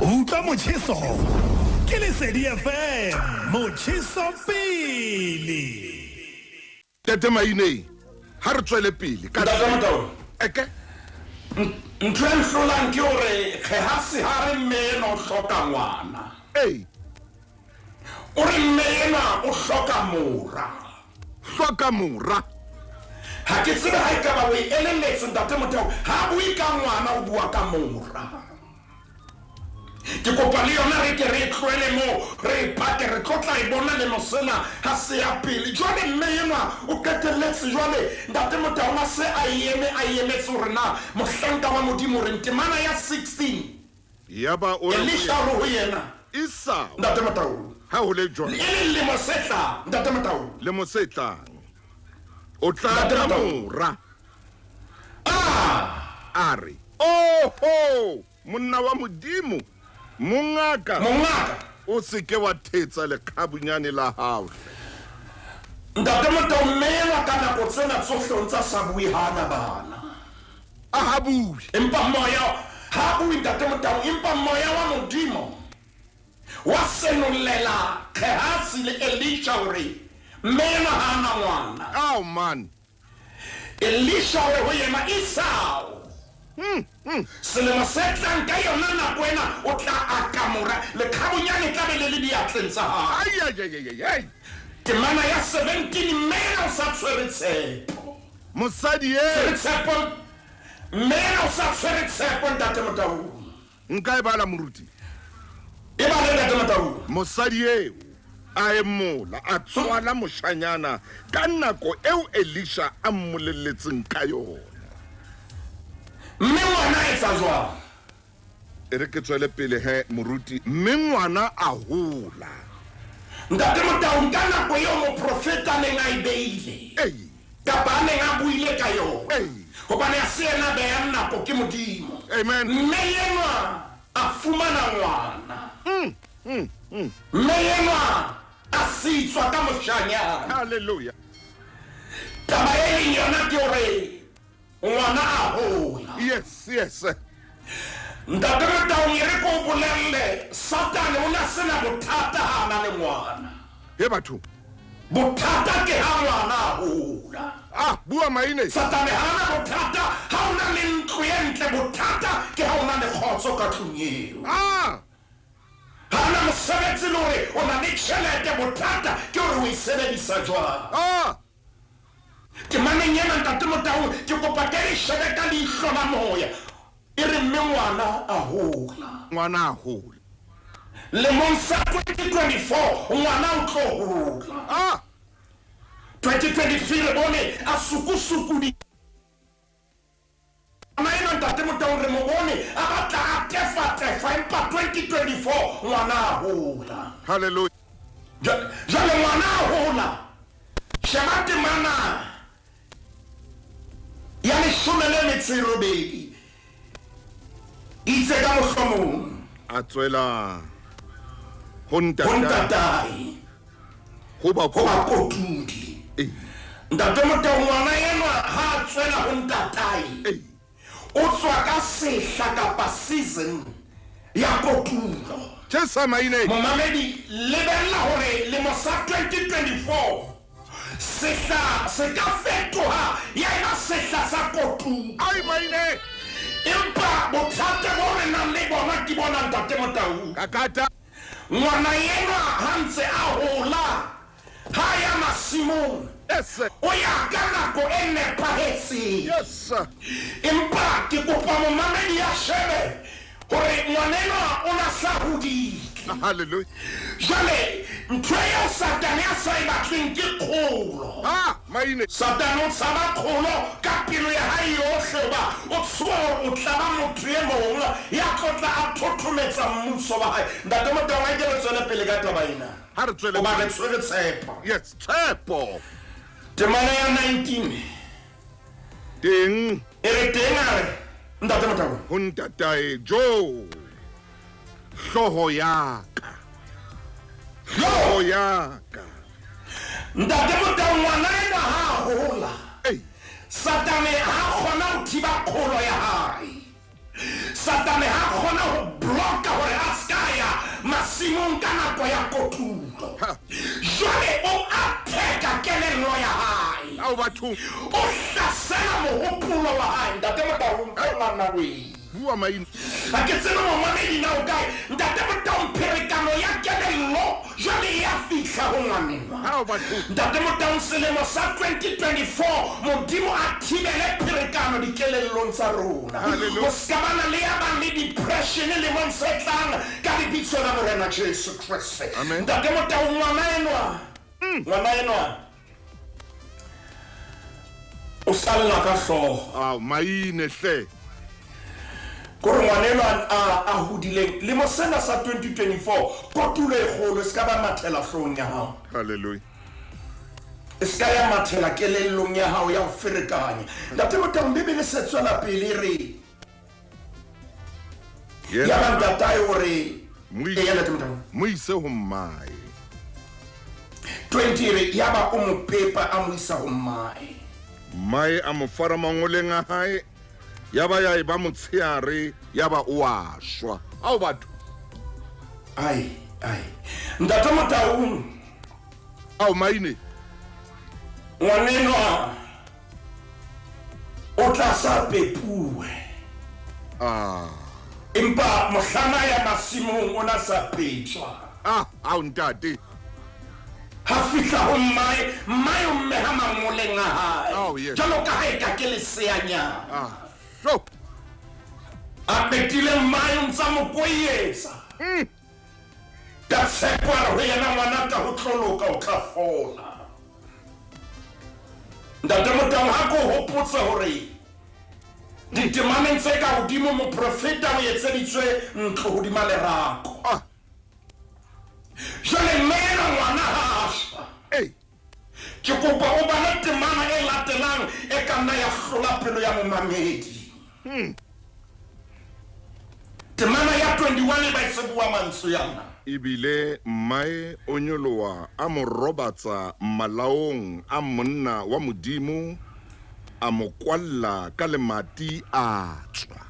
Utlwa motjheso ke Lesedi FM motjheso pele.
Ntate Maine ha re tswele pele ka
Ntate Motau.
Eke
Ntho e nhlolang ke hore Gehasi ha re mme enwa o hloka ngwana.
Ei.
O re mme enwa o hloka mora.
Hloka mora.
Ha ke tsebe ha ekaba o e elelletswe Ntate Motau, ha a bue ka ngwana o bua ka mora. Ke kopa le yona re ke re e tlohele moo, re e pake, re tlo tla e bona lemo sena ha se ya pele. Jwale mme enwa o qetelletse jwale Ntate Motaung a se a eme a emetse hore na mohlanka wa Modimo o reng. Temana ya 16.
Yaba o re ho
Elisha o re ho yena,
Esau,
Ntate Motaung,
ha ho le jwalo,
e leng lemo se tlang, Ntate Motaung,
lemo se tlang, o tla
Ntate
ka
Motaung.
mora.
Ah!
A re, Oho, monna wa Modimo, mongaka,
Mongaka,
o se ke wa thetsa lekgabunyane la hao hle.
Ntate Motaung, mme enwa ka nako tsena tsohle o ntsa sa bue ha a na bana.
A ha bue.
Empa moya ha bue Ntate Motaung, empa moya wa Modimo wa senollela Gehasi le Elisha hore mme enwa ha a na ngwana.
Ao man.
Elisha o re ho yena, Esau, selemo se tlang ka yona nako ena o tla aka mora, lekgabunyane tla be le le diatleng tsa hao.
Ai, ai, ai, ai, ai.
Temana ya 17, mme ena o sa tshwere tshepo.
Mosadi e.
Tshwere tshepo, mme ena o sa tshwere tshepo, Ntate Motaung.
Nka e bala moruti.
E bale Ntate Motaung.
Mosadi eo a emola a tswala moshanyana ka nako eo Elisha a mmolelletseng ka yona.
Mme ngwana a etsa jwang?
E re ke tswele pele he moruti, mme ngwana a hola.
Ntate Motaung, ka nako eo moprofeta a neng a e beile,
Ei.
kapa a neng a buile ka yona,
Ei.
hobane a se yena a behang nako ke Modimo.
Amen.
Mme enwa a fumana ngwana. Mme enwa a sitswa ka moshanyana.
Hallelujah.
Taba e leng yona ke hore ngwana a hola.
Yes, yes.
Ntate Motaung, e re ko o bolelle, Satane o na sena bothata ha a na le ngwana.
He batho.
Bothata ke ha ngwana a hola.
Ah, bua maine.
Satane ha na bothata ha o na le ntlo e ntle, bothata ke ha o na le kgotso ka tlung eo.
Ah!
Ha na mosebetsi le hore o na le tjhelete, bothata ke hore o e sebedisa jwang.
Ah!
Temaneng ena Ntate Motaung, ke kopa ke re shebe ka leihlo la moya. E re mme ngwana a hola.
Ngwana a hola.
Lemong sa 2024 ngwana o tlo hola.
Ah!
2023 re bone a sukusukudi. Ngwana enwa Ntate Motaung re mo bone a batla a tefa tefa, empa 2024 ngwana a hola.
Hallelujah.
Jwale ngwana a hola. Sheba temana ya 18. Itse ka mohlomong
a tswela ho ntatae.
Ho ntatae.
Ho ba
Ho ba kotudi.
Ee.
Ntate Motaung, ngwana enwa ha a tswela ho ntatae.
Ee.
O tswa ka sehla kapa season ya kotulo.
Tjesa maine.
Momamedi, lebella hore lemo sa 2024 sehla se ka fetoha ya eba sehla sa kotulo.
Ai maine.
Empa bothata bo re nang le bona ke bona Ntate Motaung.
Kakata.
Ngwana enwa ha ntse a hola, ha ya masimong.
Yes.
O ya ka nako e nepahetseng.
Yes.
Empa ke kopa momamedi ya shebe hore ngwana enwa o na sa hodile.
Hallelujah.
Jwale ntho eo Satane a sa e batleng ke kgolo.
Ah, Maine.
Satane o tshaba kgolo ka pelo ya hae yohle hoba o tshoha hore o tla ba motho e mong ya tlo tla a thothometsa mmuso wa hae. Ntate Motaung, a ke re tswele pele ka taba ena.
Ha re tswele
Hoba
pele.
re tshwere tshepo.
Yes, tshepo.
Temana ya 19.
Teng.
E re teng a re, Ntate Motaung.
Ho ntatae, Jo, hlooho ya ka. Hlooho ya ka.
Ntate Motaung, ngwana enwa ha a hola,
Ei.
Satane ha kgona ho thiba kgolo ya hae. Satane ha kgona ho blocka hore a ska ya masimong ka nako ya kotulo.
Ha.
Jwale o attack-a kelello ya hae.
Ao bathong.
O hlasela mohopolo wa hae. Ntate Motaung,
Ei.
ngwana we.
Bua maine.
Ha ke tsebe momamedi na o kae. Ntate Motaung, pherekano ya kelello jwale e a fihla ho ngwanenwa.
Ao bathong.
Ntate Motaung, selemo sa 2024 Modimo a thibele pherekano dikelellong tsa rona.
Hallelujah.
Ho ska bana le ya bang le depression lemong se tlang ka lebitso la Morena Jesu Kreste.
Amen.
Ntate Motaung, ngwana enwa. Ngwana enwa. O salla ka hlooho.
Ao maine hle.
Kore ngwana enwa a hodileng lemo sena sa 2024 kotulo e kgolo e ska ba mathela hloohong ya hao.
Hallelujah.
E ska ya mathela kelellong ya hao ya ho ferekanya. Ntate Motaung, Bibele se tswela pele e re
Yena
ya ba ntatae o re,
Mo
Eya, Ntate Motaung.
Mo ise ho mmae.
20 re ya ba o mo pepa a mo isa ho mmae.
Mmae a mo fara mangoleng a hae, ya ba ya e ba motsheare, ya ba o a shwa. Ao batho.
Ai, ai. Ntate Motaung.
Ao maine.
Ngwanenwa o tla sa pepuwe.
Ah.
Empa mohlana ya masimong o na sa petswa.
Ah, ao ntate.
Ha fihla ho mmae, mmae o mmeha mangoleng a hae.
Oh, yes.
Jwalo ka ha e ka ke leseanyana.
Ah. So.
A qetile mmae o ntsa mo koietsa. Ka tshepo a re ho yena ngwana ka ho tloloka o tla fola. Ntate Motaung, ha ko hopotse hore ditemaneng tse ka hodimo moprofeta o etseditswe ntlo hodima lerako.
Ah.
Jwale mme enwa ngwana ha a shwa.
Ei.
Ke kopa o bale temana e latelang e ka nna ya hlola pelo ya momamedi. Temana ya 21 e ba e se bua mantswe ana.
Ebile mmae o nyoloha a mo robatsa malaong a monna wa Modimo, a mo kwalla ka lemati a tswa.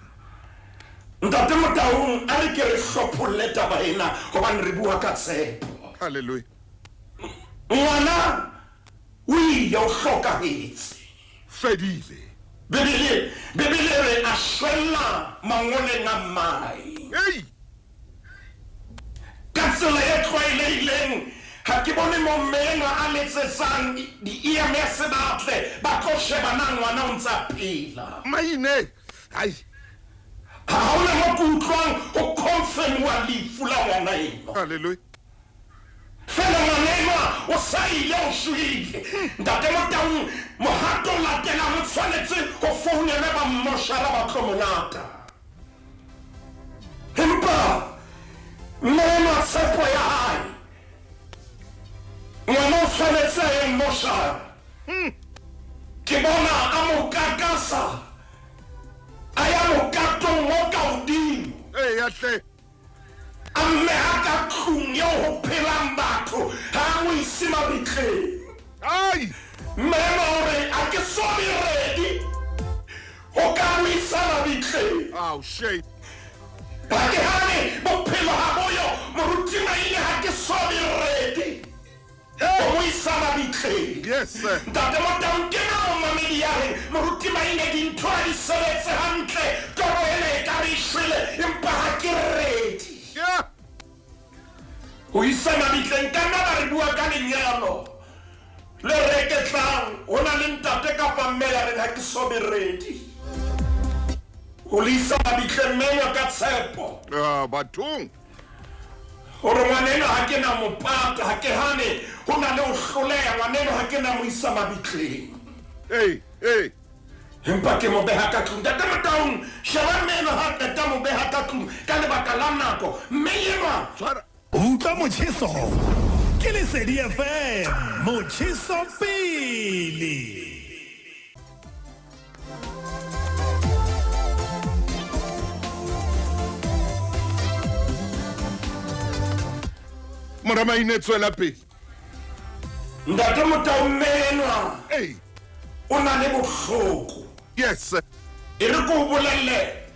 Ntate Motaung, a re ke re hlopholle taba ena hobane re bua ka tshepo.
Hallelujah.
Ngwana o ile o hlokahetse.
Fedile.
Bibele re a shwella mangoleng a mmae.
Hey!
Ka tsela e tlwaelehileng, ha ke bone mo mme enwa a letsetsang di-E M S ba tle, ba tlo sheba na ngwana o ntsa phela.
Maine! Ai!
Ha hona mo ke utlwang ho confirm-wa lefu la ngwana enwa.
Hallelujah.
Fela ngwana enwa o sa ile o shwele. Ntate Motaung, mohato o latelang o tshwanetse ho founela ba mmoshara ba tlo mo lata. Empa mme enwa tshepo ya hae, ngwana o tshwanetse a ye mmoshara. Ke bona a mo kakasa, a ya mokatong o ka hodimo.
Ee, ya hle.
A mmeha ka tlung eo ho phelang batho, ha a mo ise mabitleng.
Ai!
Mme enwa o re, ha ke so be ready ho ka mo isa mabitleng.
Ao, shame.
Ha ke hane bophelo ha bo yo, moruti Maine, ha ke so be ready ho mo isa mabitleng.
Yes, sir.
Ntate Motaung, ke na momamedi ya reng, moruti Maine, dintho ha di sebetse hantle, toro ena e ka re e shwele, empa ha ke ready.
Yeah.
Ho isa mabitleng, ka nna ba re bua ka lenyalo le reketlang, ho na le ntate kapa mme ya reng ha ke so be ready. Ho le isa mabitleng mme enwa ka tshepo.
Ah, bathong.
Gore ngwaneno ha ke na mo pata, ha ke hane ho na le ho hloleha, ngwaneno ha ke na mo isa mabitleng.
Hey, hey.
Empa ke mo beha ka tlung. Ntate Motaung, sheba mme enwa ha qeta mo beha ka tlung ka lebaka la nako. Mme enwa.
Tshwara.
Utlwa motjheso ke Lesedi FM, motjheso pele.
Mora Maine, tswela pele.
Ntate Motaung, mme enwa.
Hey.
O na le bohloko.
Yes.
E re ko o bolelle,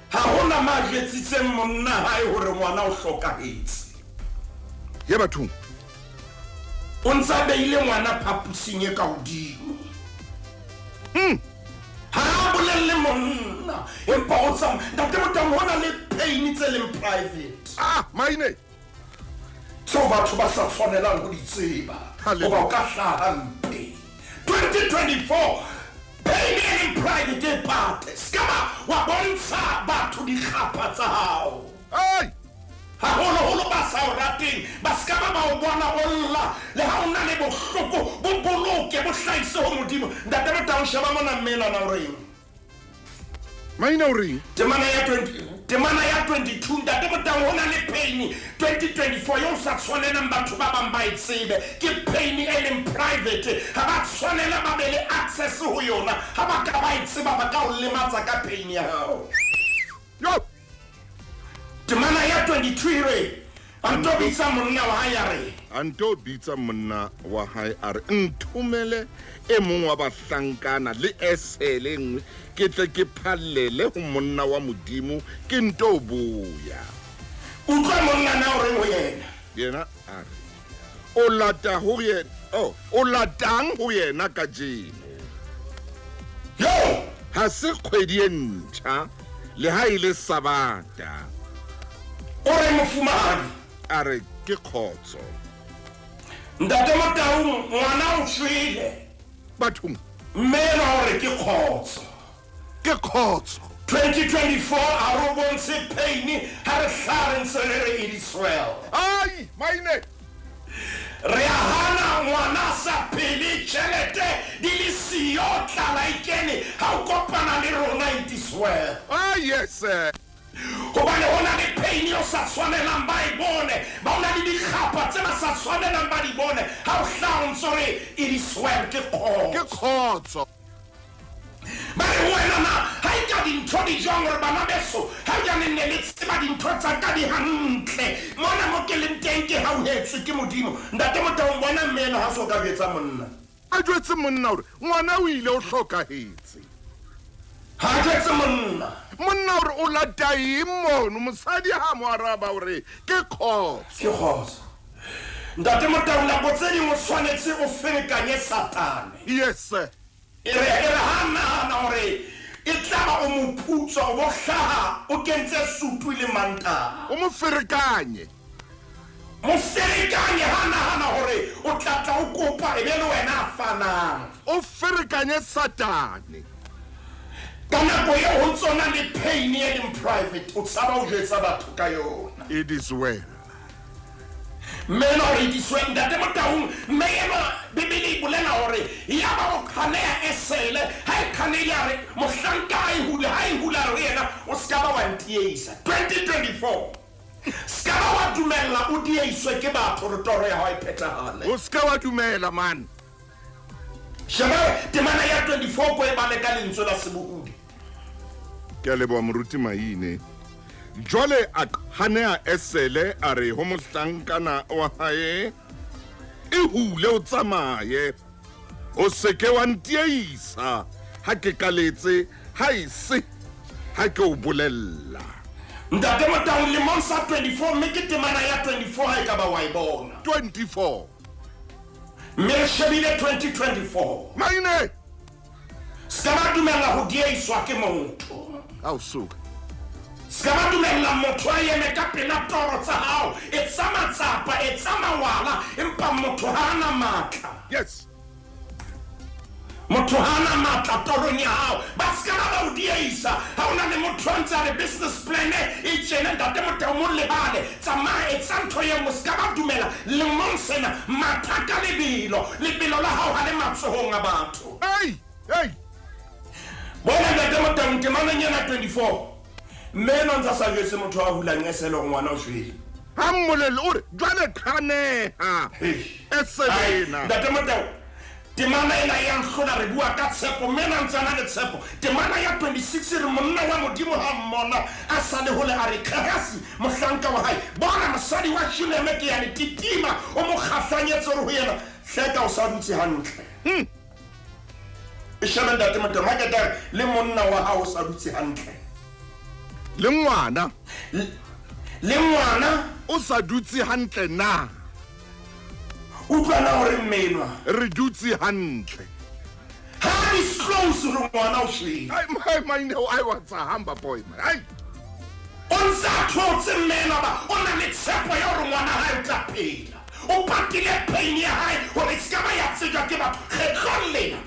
ha hona ma jwetsitseng monna hae hore ngwana o hlokahetse.
Ye bathong.
O ntsa beile ngwana phapusing e ka hodimo. Ha a bolelle monna, empa o tsam ntate Motaung, hona le pain tse leng private.
Ah, Maine.
Tseo batho ba sa tshwanelang ho di tseba.
Hallelujah.
Hoba o ka hlaha mpe. 2024 pain e leng private e pate. Ska ba wa bontsha batho dikgapha tsa hao.
Ai!
Haholoholo ba sa o rateng, ba ska ba ba o bona o lla, le ha o na le bohloko, bo boloke, bo hlahise ho Modimo. Ntate Motaung, sheba mona mme enwa na o reng?
Maina o reng?
Temana ya 20, temana ya 22, Ntate Motaung, ho na le pain 2024 eo sa tshwanelang batho ba bang ba e tsebe. Ke pain e leng private, ha ba tshwanela ba be le access ho yona. Ha ba ka ba e tseba, ba ka o lematsa ka pain ya hao.
Yo!
Temana ya 22 e re, a nto bitsa monna wa hae a re.
A nto bitsa monna wa hae a re, nthomele e mong wa bahlankana le esele nngwe, ke tle ke phallele ho monna wa Modimo, ke nto boya.
Utlwa monna na o reng ho yena?
Yena a re, o lata ho yena, oh, o latang ho yena kajeno?
Yo!
Ha se kgwedi e ntjha, le ha e le Sabata.
O re mofumahadi?
A re ke kgotso.
Ntate Motaung, ngwana o shwele.
Bathong.
Mme enwa o re ke kgotso.
Ke kgotso.
2024 a re o bontshe pain ha re hlaha re ntse re re it is well.
Ai, Maine.
Re a hana ngwana sa phele, tjhelete di le siyo, tlala e kene, ha o kopana le rona it is well.
Ah, yes, sir.
Hobane ho na le pain eo sa tshwanelang ba e bone, ba o na le dikgapha tse ba sa tshwanelang ba di bone. Ha o hlaha o ntso re it is well, ke kgotso.
Ke kgotso.
Ba re ho wena na, ha e ka dintho di jwang hore bana beso, ha e ka ne ne le tseba dintho tsa ka di hantle. Mona mo ke leng teng ke hauhetswe ke Modimo. Ntate Motaung, bona mme enwa ha so ka jwetsa monna.
A jwetse monna hore ngwana o ile o hlokahetse.
Ha jwetse monna.
Monna hore o lata eng mono, mosadi ha mo araba hore ke kgotso.
Ke kgotso. Ntate Motaung, nako tse ding o tshwanetse o ferekanye Satane.
Yes, sir.
E re, e re ha nahana hore e tlaba o mo putswa, o bo hlaha, o kentse sutu le mantaha.
O mo ferekanye.
Mo ferekanye ha nahana hore o tla tla o kopa, e be le wena a fanang.
O ferekanye Satane.
Ka nako eo ho ntso na le pain e leng private, o tshaba ho jwetsa batho ka yona.
It is well.
Mme enwa hore it is well, Ntate Motaung, mme enwa Bibele e bolela hore ya ba o qhaneha esele, ha e qhanehile a re, mohlanka ha e hule, ha e hule a re ho yena, o ska ba wa ntiehisa. 2024. Ska ba wa dumella o diehiswe ke batho hore toro ya hao e phethahale.
O ska wa dumela, man.
Sheba temana ya 24 ko e bale ka lentswe la sebohodi.
Ke a leboha moruti Maine. Jwale a qhaneha esele a re ho mohlankana wa hae, e hule o tsamaye, o se ke wa ntiehisa ha ke kaletse, ha e se ha ke o bolella.
Ntate Motaung, lemong sa 24, mme ke temana ya 24 ha e ka ba wa e bona.
24.
Mme re shebile 2024.
Maine!
Ska ba dumella ho diehiswa ke motho.
Ao suka.
Ska ba dumella motho a eme ka pela toro tsa hao, etsa matsapa, etsa mawala, empa motho ha ana matla.
Yes.
Motho ha ana matla torong ya hao. Ba ska ba ba o dieisa. Ha o Ha o na le motho a ntse a re business plan e tjena, Ntate Motau, mo lebale. Tsamaya, etsa ntho e nngwe, se ka ba dumela lemong sena. Matha ka lebelo, lebelo la hao ha le matsohong a batho.
Hey, hey.
Bona Ntate Motau, temaneng ena 24, mme enwa ntse a sa jwetse motho a hulang esele hore ngwana o shwele.
Ha mmolelle, o re, jwale qhaneha esele ena.
Ntate Motau, temana ena e a nhlola, re bua ka tshepo, mme ena ntse a na le tshepo. Temana ya 26 e re monna wa Modimo ha mmona a sa le hole, a re, Gehasi, mohlanka wa hae, bona mosadi wa Shuneme ke ya le titima, o mo kgahlanyetse, o re ho yena, hleka o sa dutse hantle. E shebe Ntate Motau, ha ke tla re le monna wa hao o sa dutse hantle.
Le ngwana.
Le ngwana.
O sa dutse hantle na?
Utlwana hore mmenwa.
Re dutse hantle.
Ha disclose hore ngwana o shwele.
Ai, mai, mai, no, ai, wa tsa hamba boy, man. Ai.
O ntse a thotse mmenwa ba, o na le tshepo ya hore ngwana hae o tla phela. O patile pain ya hae hore e se ka ba ya tsejwa ke batho. Kgetlong lena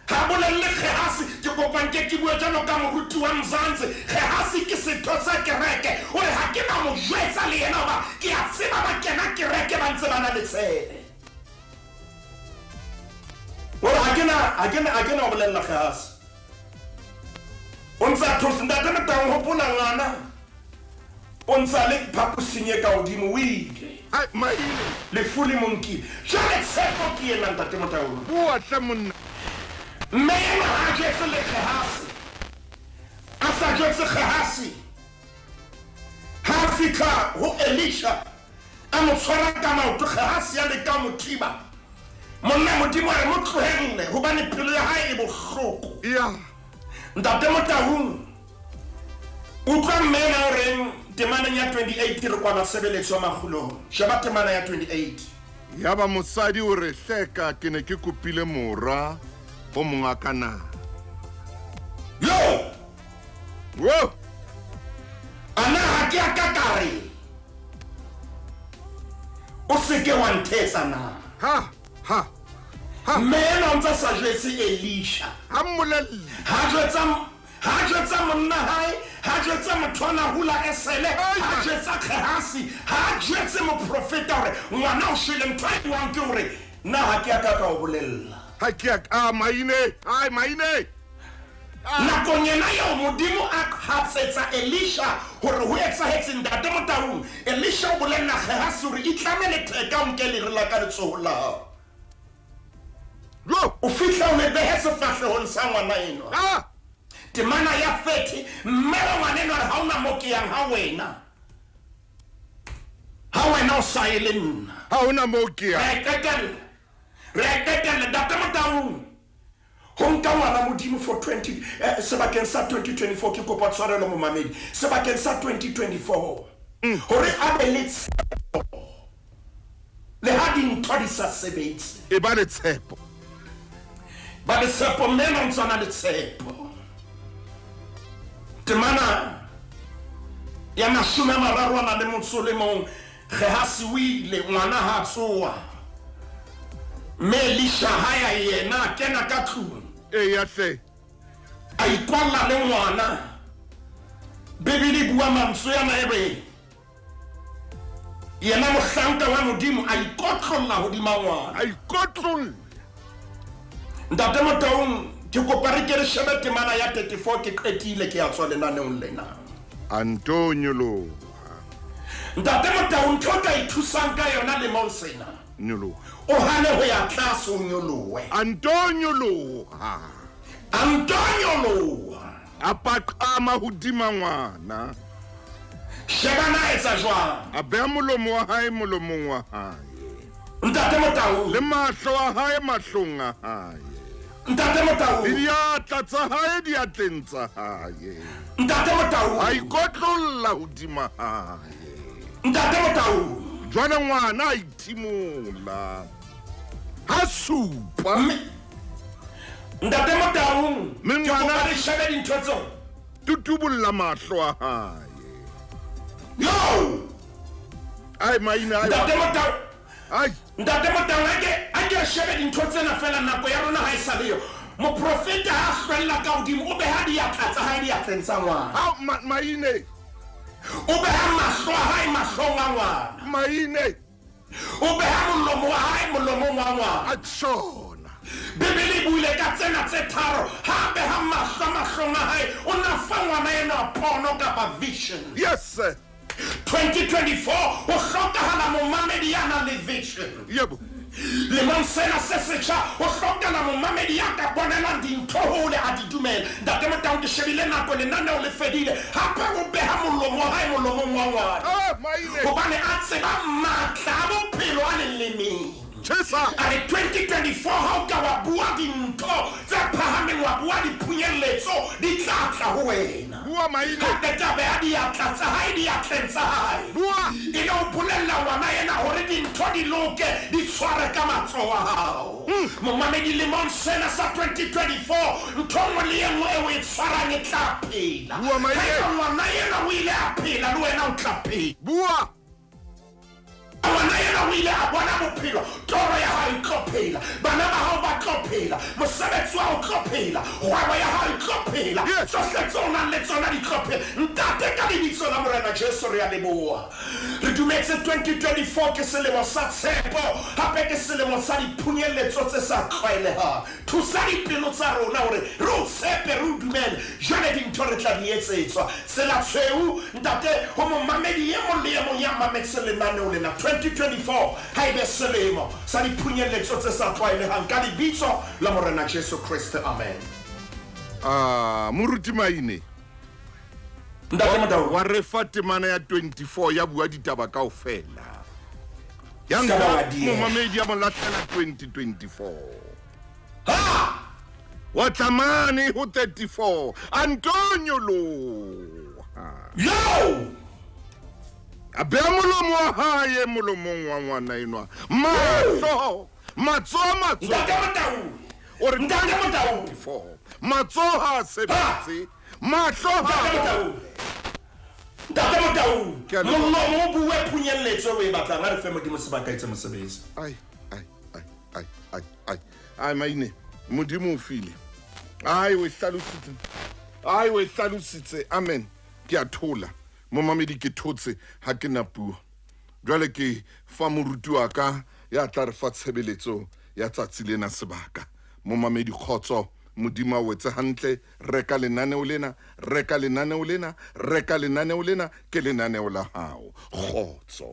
ha bolelle Gehasi, ke kopa nke ke bue jwalo ka moruti wa Mzansi. Gehasi ke setho sa kereke, o re ha ke na mo jwetsa le yena hoba ke a tseba ba kena kereke ba ntse ba na le tshele. O re ha ke na, ha ke na, ha ke na ho bolella Gehasi. O ntse a thotse, Ntate Motau, hopola ngwana o ntse a le phaposing e ka hodimo, o ile.
Ai, maile.
Lefu le mo nkile. Jwale tshepo ke ena, Ntate Motau.
Bua hle monna.
Mme enwa ha a jwetse le Gehasi. A sa jwetse Gehasi. Ha a fihla ho Elisha, a mo tshwara ka maoto, Gehasi a leka ho mo thiba. Monna Modimo a re mo tlohelle hobane pelo ya hae e bohloko.
Ya.
Ntate Motaung, utlwa mme ena o reng temaneng ya 28, re kwala tshebeletso makgulong. Sheba temana ya 28.
Yaba mosadi o re, Hleka ke ne ke kopile mora ho monga ka na?
Yo!
Wo!
A na ha ke a ka ka re, o se ke wa nthetsa na?
Ha, ha, ha.
Mme enwa o ntse a sa jwetse Elisha.
Ha mmolelle.
Ha jwetsa, ha jwetsa monna hae, ha jwetsa motho a na hula esele, ha jwetsa Gehasi, ha jwetse moprofeta hore ngwana o shwele. Ntho e buang ke hore na ha ke a ka ka o bolella.
Ha ke a ka, maine, ai, maine.
Nakong ena eo Modimo a hatsetsa Elisha hore ho etsahetse Ntate Motaung, Elisha o bolella Gehasi hore itlame letheka o nke lere la ka letsohong la hao.
Jo!
O fihla o le behe sefahlehong sa ngwana enwa.
Ah!
Temana ya 30, mme wa ngwana enwa re ha ona mo ke yang ha wena. Ha wena o sa ye le nna.
Ha ona mo ke yang.
Re a qetella. Re a qetella Ntate Motaung. Ho nka ngwana Modimo for 20, sebakeng sa 2024, ke kopa tshwarelo momamedi, sebakeng sa 2024, hore a be le tshepo le ha dintho di sa sebetse.
E ba le tshepo.
Ba le tshepo, mme ena o ntse a na le tshepo. Temana ya 30 a na le motso le mong, Gehasi o ile, ngwana ha tsoha. Mme Elisha ha ya yena, a kena ka tlung.
Eya hle.
A ikwalla le ngwana. Bibele e bua mantswe ana e re, yena mohlanka wa Modimo a ikotlolla hodima ngwana.
A ikotlolla.
Ntate Motaung, ke kopa re ke re shebe temana ya 34, ke qetile, ke a tswa lenaneong lena.
A nto nyoloha.
Ntate Motaung, ntho o ka ithusang ka yona lemong sena.
Nyoloha.
O hane ho ya tlase, o nyolohe.
A nto nyoloha.
A nto nyoloha.
A paqama hodima ngwana.
Sheba na etsa jwang.
A beha molomo wa hae molomong wa hae.
Ntate Motaung.
Le mahlo a hae mahlong a hae.
Ntate Motaung.
Le diatla tsa hae diatleng tsa hae.
Ntate Motaung.
A ikotlolla hodima hae.
Ntate Motaung.
Jwale ngwana a ithimola. Ha supa.
Ntate Motaung.
Mme
Ke
ngwana
kopa re shebe dintho tseo.
Tutubolla mahlo a hae.
Yo!
Ai, maina, ai,
Ntate Motaung.
Ai.
Ntate Motaung, a ke shebe dintho tsena fela, nako ya rona ha e sa le yo. Moprofeta ha hlwella ka hodimo, o beha diatla tsa hae diatleng tsa ngwana.
Ao, maine.
O beha mahlo a hae mahlong a ngwana.
Maine.
O beha molomo wa hae molomong wa ngwana.
Atjhona.
Bibele e buile ka tsena tse tharo. Ha a beha mahlo mahlong a hae, o na fa ngwana enwa pono kapa vision.
Yes, sir.
2024 ho hlokahala momamedi ya nang le vision.
Yebo.
Lemong sena se setjha ho hlokahala momamedi ya ka bonelang dintho hole a di dumela. Ntate Motaung, ke shebile nako, lenaneo le fedile. Hape o beha molomo wa hae molomong wa ngwana.
Ah, maine.
Hobane a tseba matla a bophelo a lelemeng.
Tjhesa.
A re 2024 ha o ka wa bua dintho tse phahameng, wa bua diphunyelletso, di tla tla ho wena.
Bua, maine.
Ha qeta a beha diatla tsa hae diatleng tsa hae.
Bua.
E le ho bolella ngwana ena hore dintho di loke, di tshware ka matsoho a hao. Momamedi, lemong sena sa 2024, ntho e nngwe le e nngwe e o e tshwarang e tla phela.
Bua, maine.
Haeba ngwana ena o ile a phela, le wena o tla phela.
Bua.
Ngwana ena o ile a bona bophelo, toro ya hao e tlo phela, bana ba hao ba tlo phela, mosebetsi wa hao o tlo phela, kgwebo ya hao e tlo phela,
Yes.
tsohle tseo o nang le tsona di tlo phela. Ntate, ka lebitso la Morena Jesu re a leboha. Re dumetse 2024 ke selemo sa tshepo, hape ke selemo sa diphunyelletso tse sa tlwaelehang. Thusa dipelo tsa rona hore re o tshepe, re o dumele. Jwale dintho re tla di etsetswa. Tsela tshweu, ntate, ho momamedi e mong le e mong ya mametseng lenaneo lena. 2024 ha ebe selemo sa diphunyelletso tse sa tlwaelehang, ka lebitso la Morena Jesu Kriste, amen.
Ah, moruti Maine.
Ntate Motaung.
Wa re fa temana ya 24 ya bua ditaba kaofela. Ya
Ska ba
nka
wa dieha.
momamedi ya mo lahlela 2024.
Ha!
Wa tla mane ho 34, Antonio Loha.
Yo!
A beha molomo wa hae molomong wa ngwana enwa. Mahlo, matsoho, matsoho.
Ntate Motaung.
O re
Ntate Motaung.
24. Matsoho ha a sebetse, mahlo ha
Ntate Motaung. Ntate Motaung.
Ke a leboha.
Molomo o bue phunyelletso eo o e batlang. A re fe Modimo sebaka etse mosebetsi.
Ai, ai, ai, ai, ai, ai. Ai, maine, Modimo o file. Ai, o e hlalositse. Ai, o e hlalositse. Amen. Ke a thola. Momamedi, ke thotse ha ke na puo. Jwale ke fa moruti wa ka ya tla re fa tshebeletso ya tsatsi lena sebaka. Momamedi, kgotso, Modimo a o etse hantle. Reka lenaneo lena, reka lenaneo lena, reka lenaneo lena, ke lenaneo la hao. Kgotso.